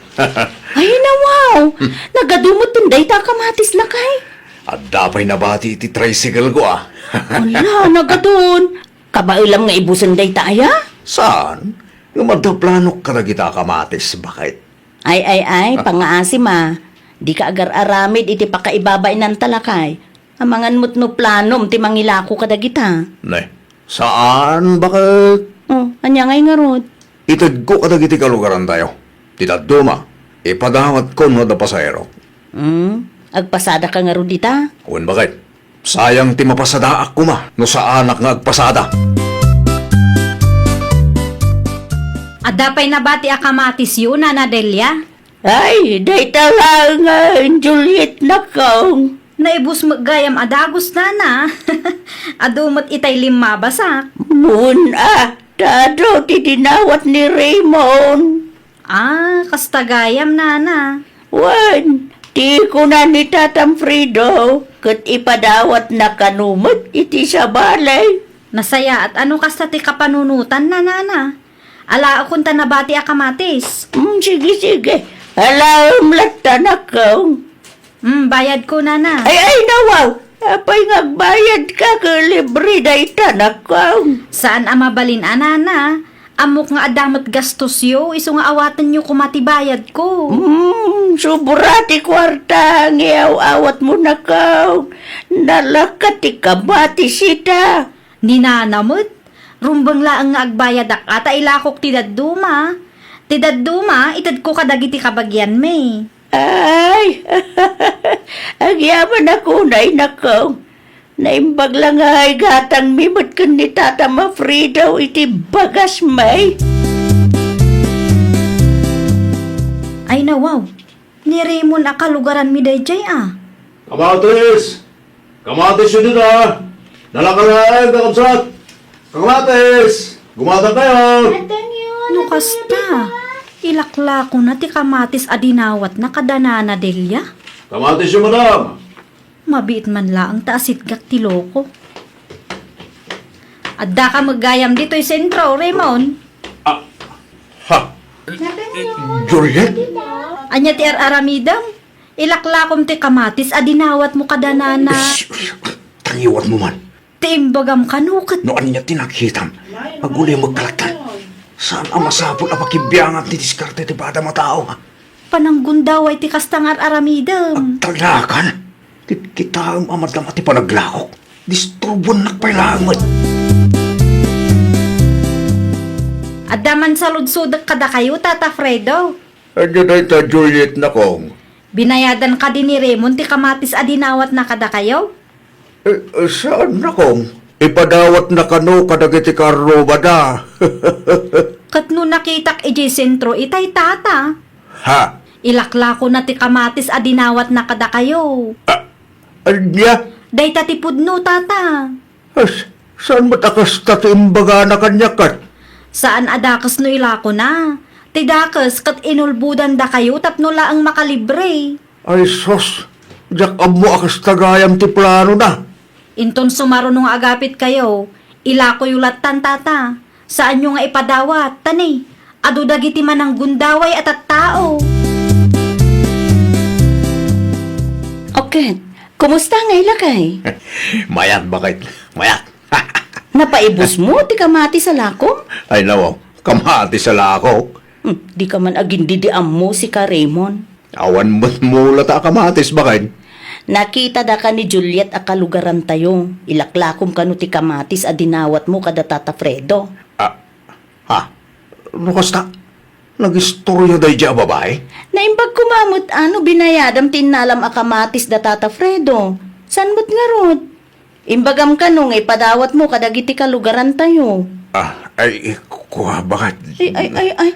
Ay, nawaw! Hmm. Nagadu metten dayta a kamatis, lakay. Adda pay nabati iti tricycle ko, a. Ala, nagadun. Kabaelam nga ibusen dayta aya? Saan? Ngem adda planok kadagita a kamatis, baket. Ay, ay, ay, ah? Pangaasim a. Dika agar-aramid iti pakaibabainanta, lakay. Amangan met no planom ti mangilako kadagita. Ne, saan, baket? Oh, ania ngay ngarud? Itedko kadagiti kalugarantayo. Ti dadduma, ipadawatko no adda pasaherok. Hmm, agpasadaka ngarud ita? Wen, baket. Sayang ti mapasadaak koma no saanak nga agpasada. Adda pay nabati a kamatisyo, Nana Delia? Ay, dayta laeng, Juliet, nakong. Naibus met gayam a dagus, Nana. Adu met itay limmabasak. Mun a, ta adu ti dinawat ni Raymond. Ah, kasta gayam, Nana. Wen, ti kuna ni Tatam Fredo, ket ipadawatna kano met iti sabali. Nasayaat a no kasta ti kapanunotanna, Nana. Alaekon ta nabati a kamatis. Mm, sige, sige. Alaem latta, nakong. Mm, bayadko, Nana. Ay, ay, nawaw. Apay nga agbayadka ket libre dayta, nakong? Saan a mabalin a, Nana. Ammok nga adda met gastosyo, isu nga awatenyo koma ti bayadko. Mm, sobra ti kuarta nga iaw-awatmo, nakong. Nalaka ti kamatis ita. Ni Nana met, rumbeng laeng nga agbayadak a ta ilakok ti dadduma. Ti dadduma, itedko kadagiti kabagianmi. Ay, agyamanak unay, nakong. Naimbag la nga igatangmi met ken ni Tatam Fredo iti bagasmi. Ay, nawaw. Ni Raymond a kalugaranmi daydiay a. Kamatis! Kamatis yu dita! Nalaka laeng, kakabsat! Kamatis! Gumatang kayo! No kasta, ilaklakona ti kamatis a dinawatna kada Nana Delia? Kamatis yu, madam! Mabiit man laeng ta asitgak ti loko. Addaka met gayam ditoy sentro, Raymond? Ah, ha? Juliet? Ania ti ar-aramidem? Ilaklakom ti kamatis a dinawatmo kada Nana. Shh, shh, tangiwatmo man. Ti imbagam kano ket. No ania ti nakitam, agulimek ka latta. Saan a masapul a pakibiangan ti diskarte ti padam a tao, ha? Pananggundaway ti kasta nga ar-aramidem. Agtalnakan. Kitkitaem a madama ti panaglakok. Disturbuennak pay laeng met. Adda man saludsodek kadakayo, Tata Fredo. Ania dayta, Juliet, nakong? Binayadan kadi ni Raymond ti kamatis a dinawatna kadakayo? Eh, eh, saan, nakong? Ipadawatna kano kadagiti karromada. Ket no nakitak idiay sentro itay, Tata. Ha? Ilaklakona ti kamatis a dinawatna kadakayo. Ah, ania? Dayta ti pudno, Tata. As, saan met a kasta ti imbagana kaniak ket? Saan a dakes no ilakona. Ti dakes ket inulbodandakayo tapno laeng makalibre. Ay sus, diak ammo a kasta gayam ti planona. Inton sumaruno nga agapitkayo, ilakoyo lattan, Tata. Saanyo nga ipadawat, ta ni, adu dagiti mananggundaway a tattao. Oket, kumusta ngay, lakay? Mayat, baket. Mayat. Napaibusmo ti kamatis a lakom? Ay, nawaw. Kamatis a lakok? Hmm, dika man agindidi ammo, sika, Raymond. Awan met mulata a kamatis, baket. Nakitadaka ni Juliet a kalugarantayo. Ilaklakom kano ti kamatis a dinawatmo kada Tata Fredo. Ah, ha? No kasta, nagistorya daydiay a babai? Naimbag koma met a no binayadam ti innalam a kamatis da Tata Fredo. Saan met ngarud? Imbagam kano nga ipadawatmo kadagiti kalugarantayo. Ah, ay, kua, baket. Ay, ay, ay, ay.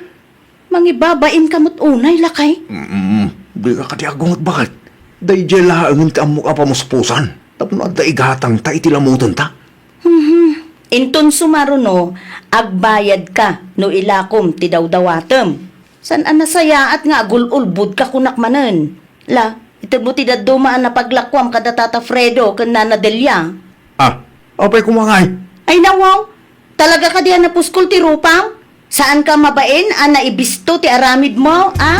Mangibabain ka met unay, lakay? Mm, dika kadi agunget, baket. Daydiay laengen ti ammok a pamuspusan tapno adda igatangta iti lamutenta. Mhm. Inton sumaruno, agbayadka no ilakom ti dawdawatem. Saan a nasayaat nga agul-ulbodka kunak manen. La, itedmo ti dadduma a napaglakuam kada Tata Fredo ken Nana Delia. Ah, apay koma ngay? Ay, nawaw. Talaga kadi a napuskol ti rupam? Saanka mabain a naibisto ti aramidmo, a?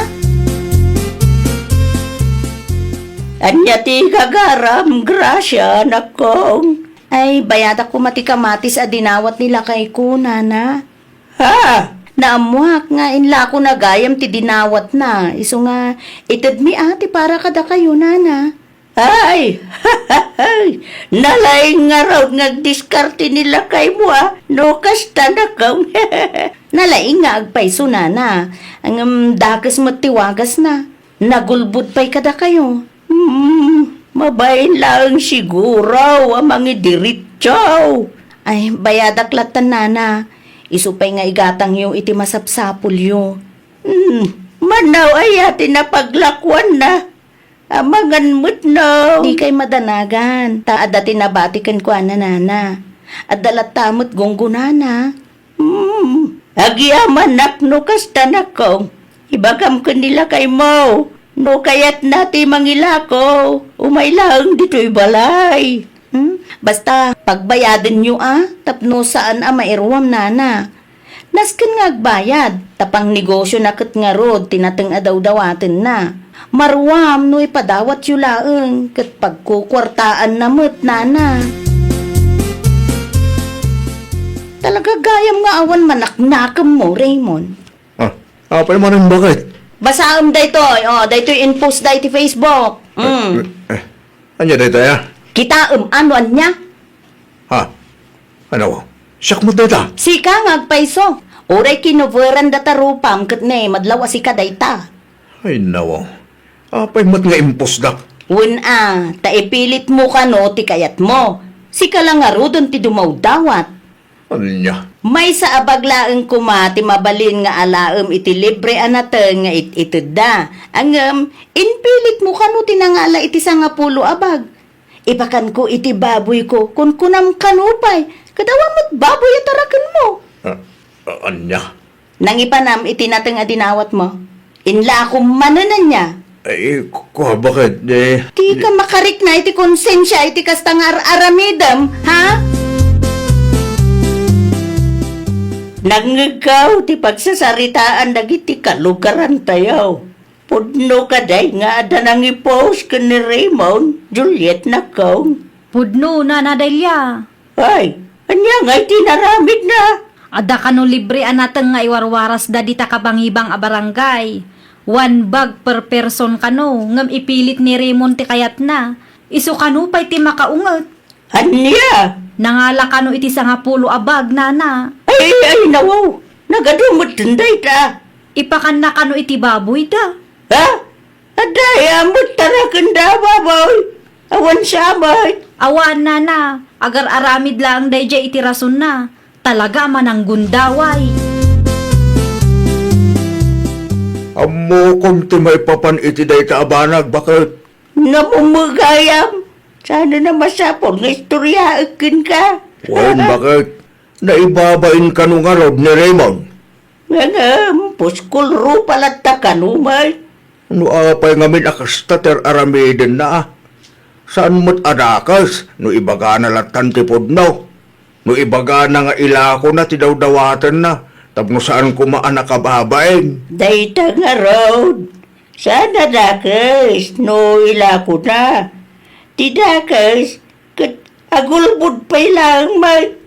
Ania ti gagaram, Gracia, nakong? Ay, bayadak koma ti kamatis a dinawat ni lakayko, Nana. Ha? Naammoak nga inlakona gayam ti dinawatna, isu nga itedmi a ti para kadakayo, Nana. Ay! Nalaing ngarud nga agdiskarte ni lakaymo, a, no kasta, nakong. Nalaing nga agpayso, nana. Ngem dakes met ti wagasna. Nagulbod pay kadakayo. Hmm, mabain laeng siguro a mangidiritso. Ay, bayadak lattan, nana. Isu pay nga igatangyo iti masapsapulyo. Hmm, manaw aya ti napaglakuanna? Amangan met no. Dikay madanagan, ta adda ti nabati kenkuana, nana. Adda latta met gunggonana. Hmm, agyamanak no kasta, nakong. Ibagam ken ni lakaymo, no kayatna ti mangilako, umay laeng ditoy balay. Hmm? Basta, pagbayadenyo, a, tapno saan a mairuam, nana. Nasken nga agbayad, ta pangnegosiona ket ngarud ti nateng a dawdawatenna. Maruam no ipadawatyo laeng, ket pagkukuartaanna met, nana. Talaga gayam nga awan manaknakemmo, Raymond. Ah, apay manen, baket? Basaem daytoy, o, daytoy in-post da iti Facebook. Mm. Eh, eh, ania daytoy, a? Kitaem, a, no ania? Ha? Ano? Siak met dayta? Sika nga agpayso. Uray kinoveran data rupam ket ne, madlaw a sika dayta. Ay, nawaw. Apay met nga impusdak? Wen a, ta ipilitmo kano ti kayatmo. Sika la ngaruden ti dumawdawat. Ania? Maysa a bag laeng koma ti mabalin nga alaem iti libre a nateng nga it-itedda. Ngem, impilitmo kano ti nangala iti sangapulo a bag. Ipakanko iti baboyko, kunkunam kano pay, ket awan met baboy a tarakenmo. Ah, ah, ania? Nangipanam iti nateng a dinawatmo. Inlakom manen ania? Ay, ku-, kua, baket, eh, dika makarikna iti konsensia iti kasta nga ar-aramidem, ha? Nangngegko ti pagsasaritaan dagiti kalugarantayo. Pudno kadi nga adda nangi-post ken ni Raymond, Juliet, nakong? Pudno, Nana Delia. Ay, ania ngay ti inaramidna? Adda kano libre a nateng nga iwarwarasda dita kabangibang a barangay. One bag per person kano, ngem ipilit ni Raymond ti kayatna. Isu kano pay ti makaunget. Ania? Nangala kano iti sangapulo a bag, Nana. Ay, ay, nawaw. Nagadu met dayta. Ipakanna kano iti baboyda. Ha? Adda aya met tarakenda a baboy? Awan sa met. Awan, Nana. Agar-aramid laeng daydiay iti rasonna. Talaga a mananggundaway. Ammokon ti maipapan iti dayta a banag, baket? Namumegayam. Saan a masapul nga istoriaek kenka? Wen, baket? Naibabain kano ngarud ni Raymond? Ngem, puskol rupa latta kano met. No apay ngamin a kasta ti ar-aramidenna, a? Saan met a dakes no ibagana lattan ti pudno? No ibagana nga ilakona ti dawdawatenna tapno saan koma a nakababain? Dayta ngarud, saan a dakes no ilakona. Ti dakes, ket agulbod pay laeng met.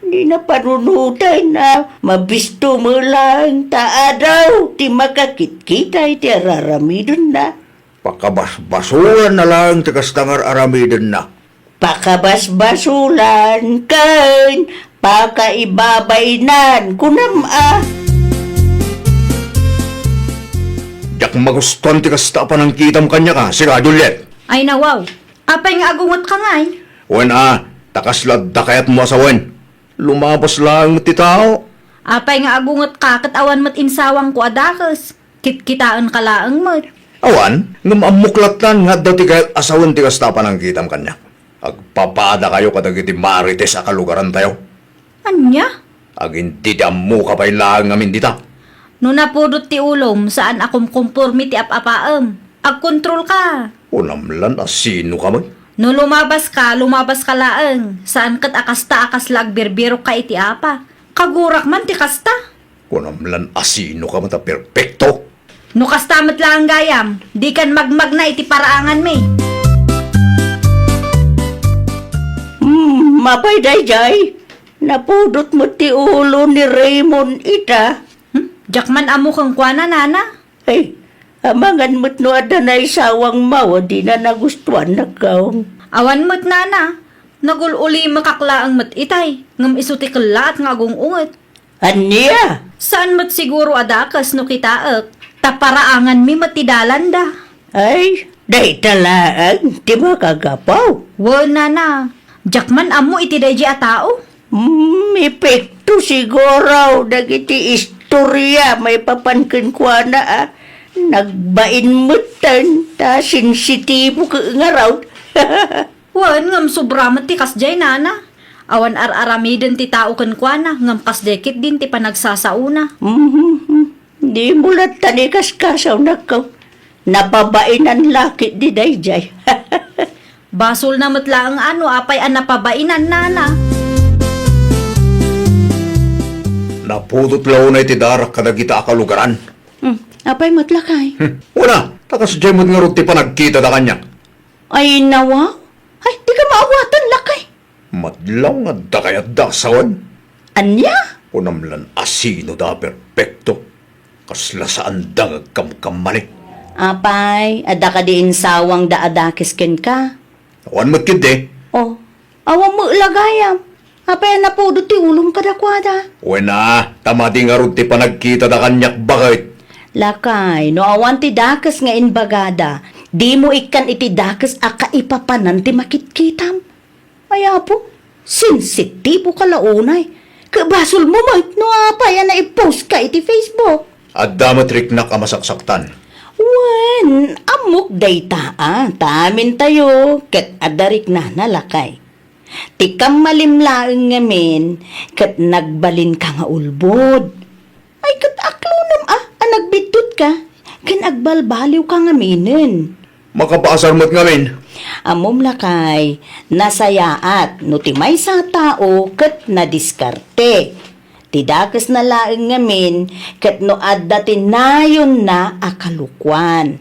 Dina panunoten a mabisto met laeng ta adu ti makakitkita iti ar-aramidenna. Pakabasbasolanna laeng ti kasta nga ar-aramidenna. Pakabasbasolan ken pakaibabainan, kunam a. Diak magustuan ti kasta a panangkitam kaniak, a, sika, Juliet. Ay, nawaw. Apay nga agungetka ngay? Wen a, ta kasla adda kayatmo a sawen. Lumabas laeng ti tao. Apay nga agungetka ket awan met insawangko a dakes? Kitkitaenka laeng met. Awan, ngem ammok lattan nga adda ti kayat a sawen ti kasta a panangkitam kaniak. Agpapadakayo kadagiti marites a kalugarantayo. Ania? Agin-, didi ammoka pay laeng ngamin dita. No napudot ti ulom, saan a kumkompormi ti ap-apaem. Agkontrolka. Kunam lan a sinoka met. No lumabaska, lumabaska laeng. Saan ket a kasta a kasla agbirbirokka iti apa. Kagurak man ti kasta. Kunam lan a sinoka met a perpekto. No kasta met laeng gayam, dikan magmagna iti paraanganmi. Hmm, apay daydiay? Napudot met ti ulo ni Raymond ita. Hmm? Diak man ammo kenkuana, nana. Ay, Amangan met no adda naisawangmo a dina nagustuan, nakkaw. Awan met, nana. Nagul-ulimekak laeng met itay, ngem isu ti kellaat nga agung-unget. Ania? Saan met siguro a dakes no kitaek, ta paraanganmi met ti dalanda. Ay, dayta laeng ti makagapu. Wen, nana, diak man ammo iti daydi a tao. Hmm, epekto siguro dagiti istoria maipapan kenkuana a nagbain metten ta sensitibo ket ngarud. Wen, ngem sobra met ti kasdiay, nana. Awan ar-aramiden ti tao kenkuana, ngem kasdiay ketdin ti panagsasaona. Mhm. Dimo latta ni kaskasaw, nakkaw. Napabainan la ketdi daydiay. Basolna met laeng a no apay a napabainan, nana. Napudot la unay ti darak kadagita a kalugaran. Hmm, apay met, lakay? Hmm, una, ta kasdiay met ngarud ti panagkitada kaniak. Ay, nawaw. Ay, dika maawatan, lakay. Madlaw nga adda kay adda a sawen. Ania? Kunam lan a sino da a perpekto. Kasla saanda nga agkamkamali. Apay, adda kadi insawangda a dakes kenka? Awan met ketdi. Oh, awan met la gayam. Apay a napudot ti ulom kadakuada? Wen a, ta madi ngarud ti panagkitada kaniak baket. Lakay, no awan ti dakes nga imbagada, dimo ikkan iti dakes a kaipapanan ti makitkitam. Ay, Apo, sensitibo ka la unay. Ket basolmo met no apay a nai-post ka iti Facebook. Adda met riknak a masaksaktan. Wen, ammok dayta a, ta amintayo ket adda riknana, lakay. Ti kammalim laeng ngamin ket nagbalinka nga ulbod. Ay, ket aklonem a, a nagbiddutka ken agbalbaliwka ngaminen. Makapaasar met ngamin. Ammom, lakay, nasayaat no ti maysa a tao ket nadiskarte. Ti dakesna laeng ngamin ket no adda ti nayonna a kalukoan.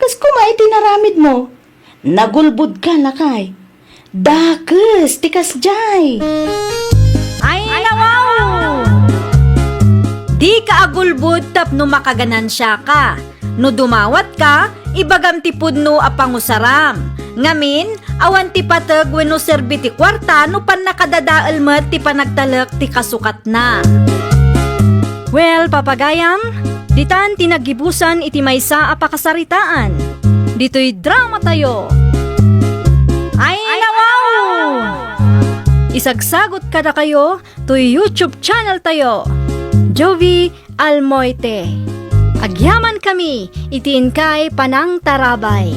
Kas koma iti naramidmo, nagulbodka, lakay. Dakes ti kasdiay. Ay, nawaw! Dika agulbod tapno makaganansiaka. No dumawatka, ibagam ti pudno a pangusaram. Ngamin, awan ti pateg wenno serbi ti kuarta no pannakadadael met ti panagtalek ti kasukatna. Well, papagayam, ditan ti naggibusan iti maysa a pakasaritaan. Ditoy dramatayo. Ay, nawaw! Isagsagot kadakayo toy YouTube channel tayo, Jovie Almoite. Agyamankami iti inkay panangtarabay.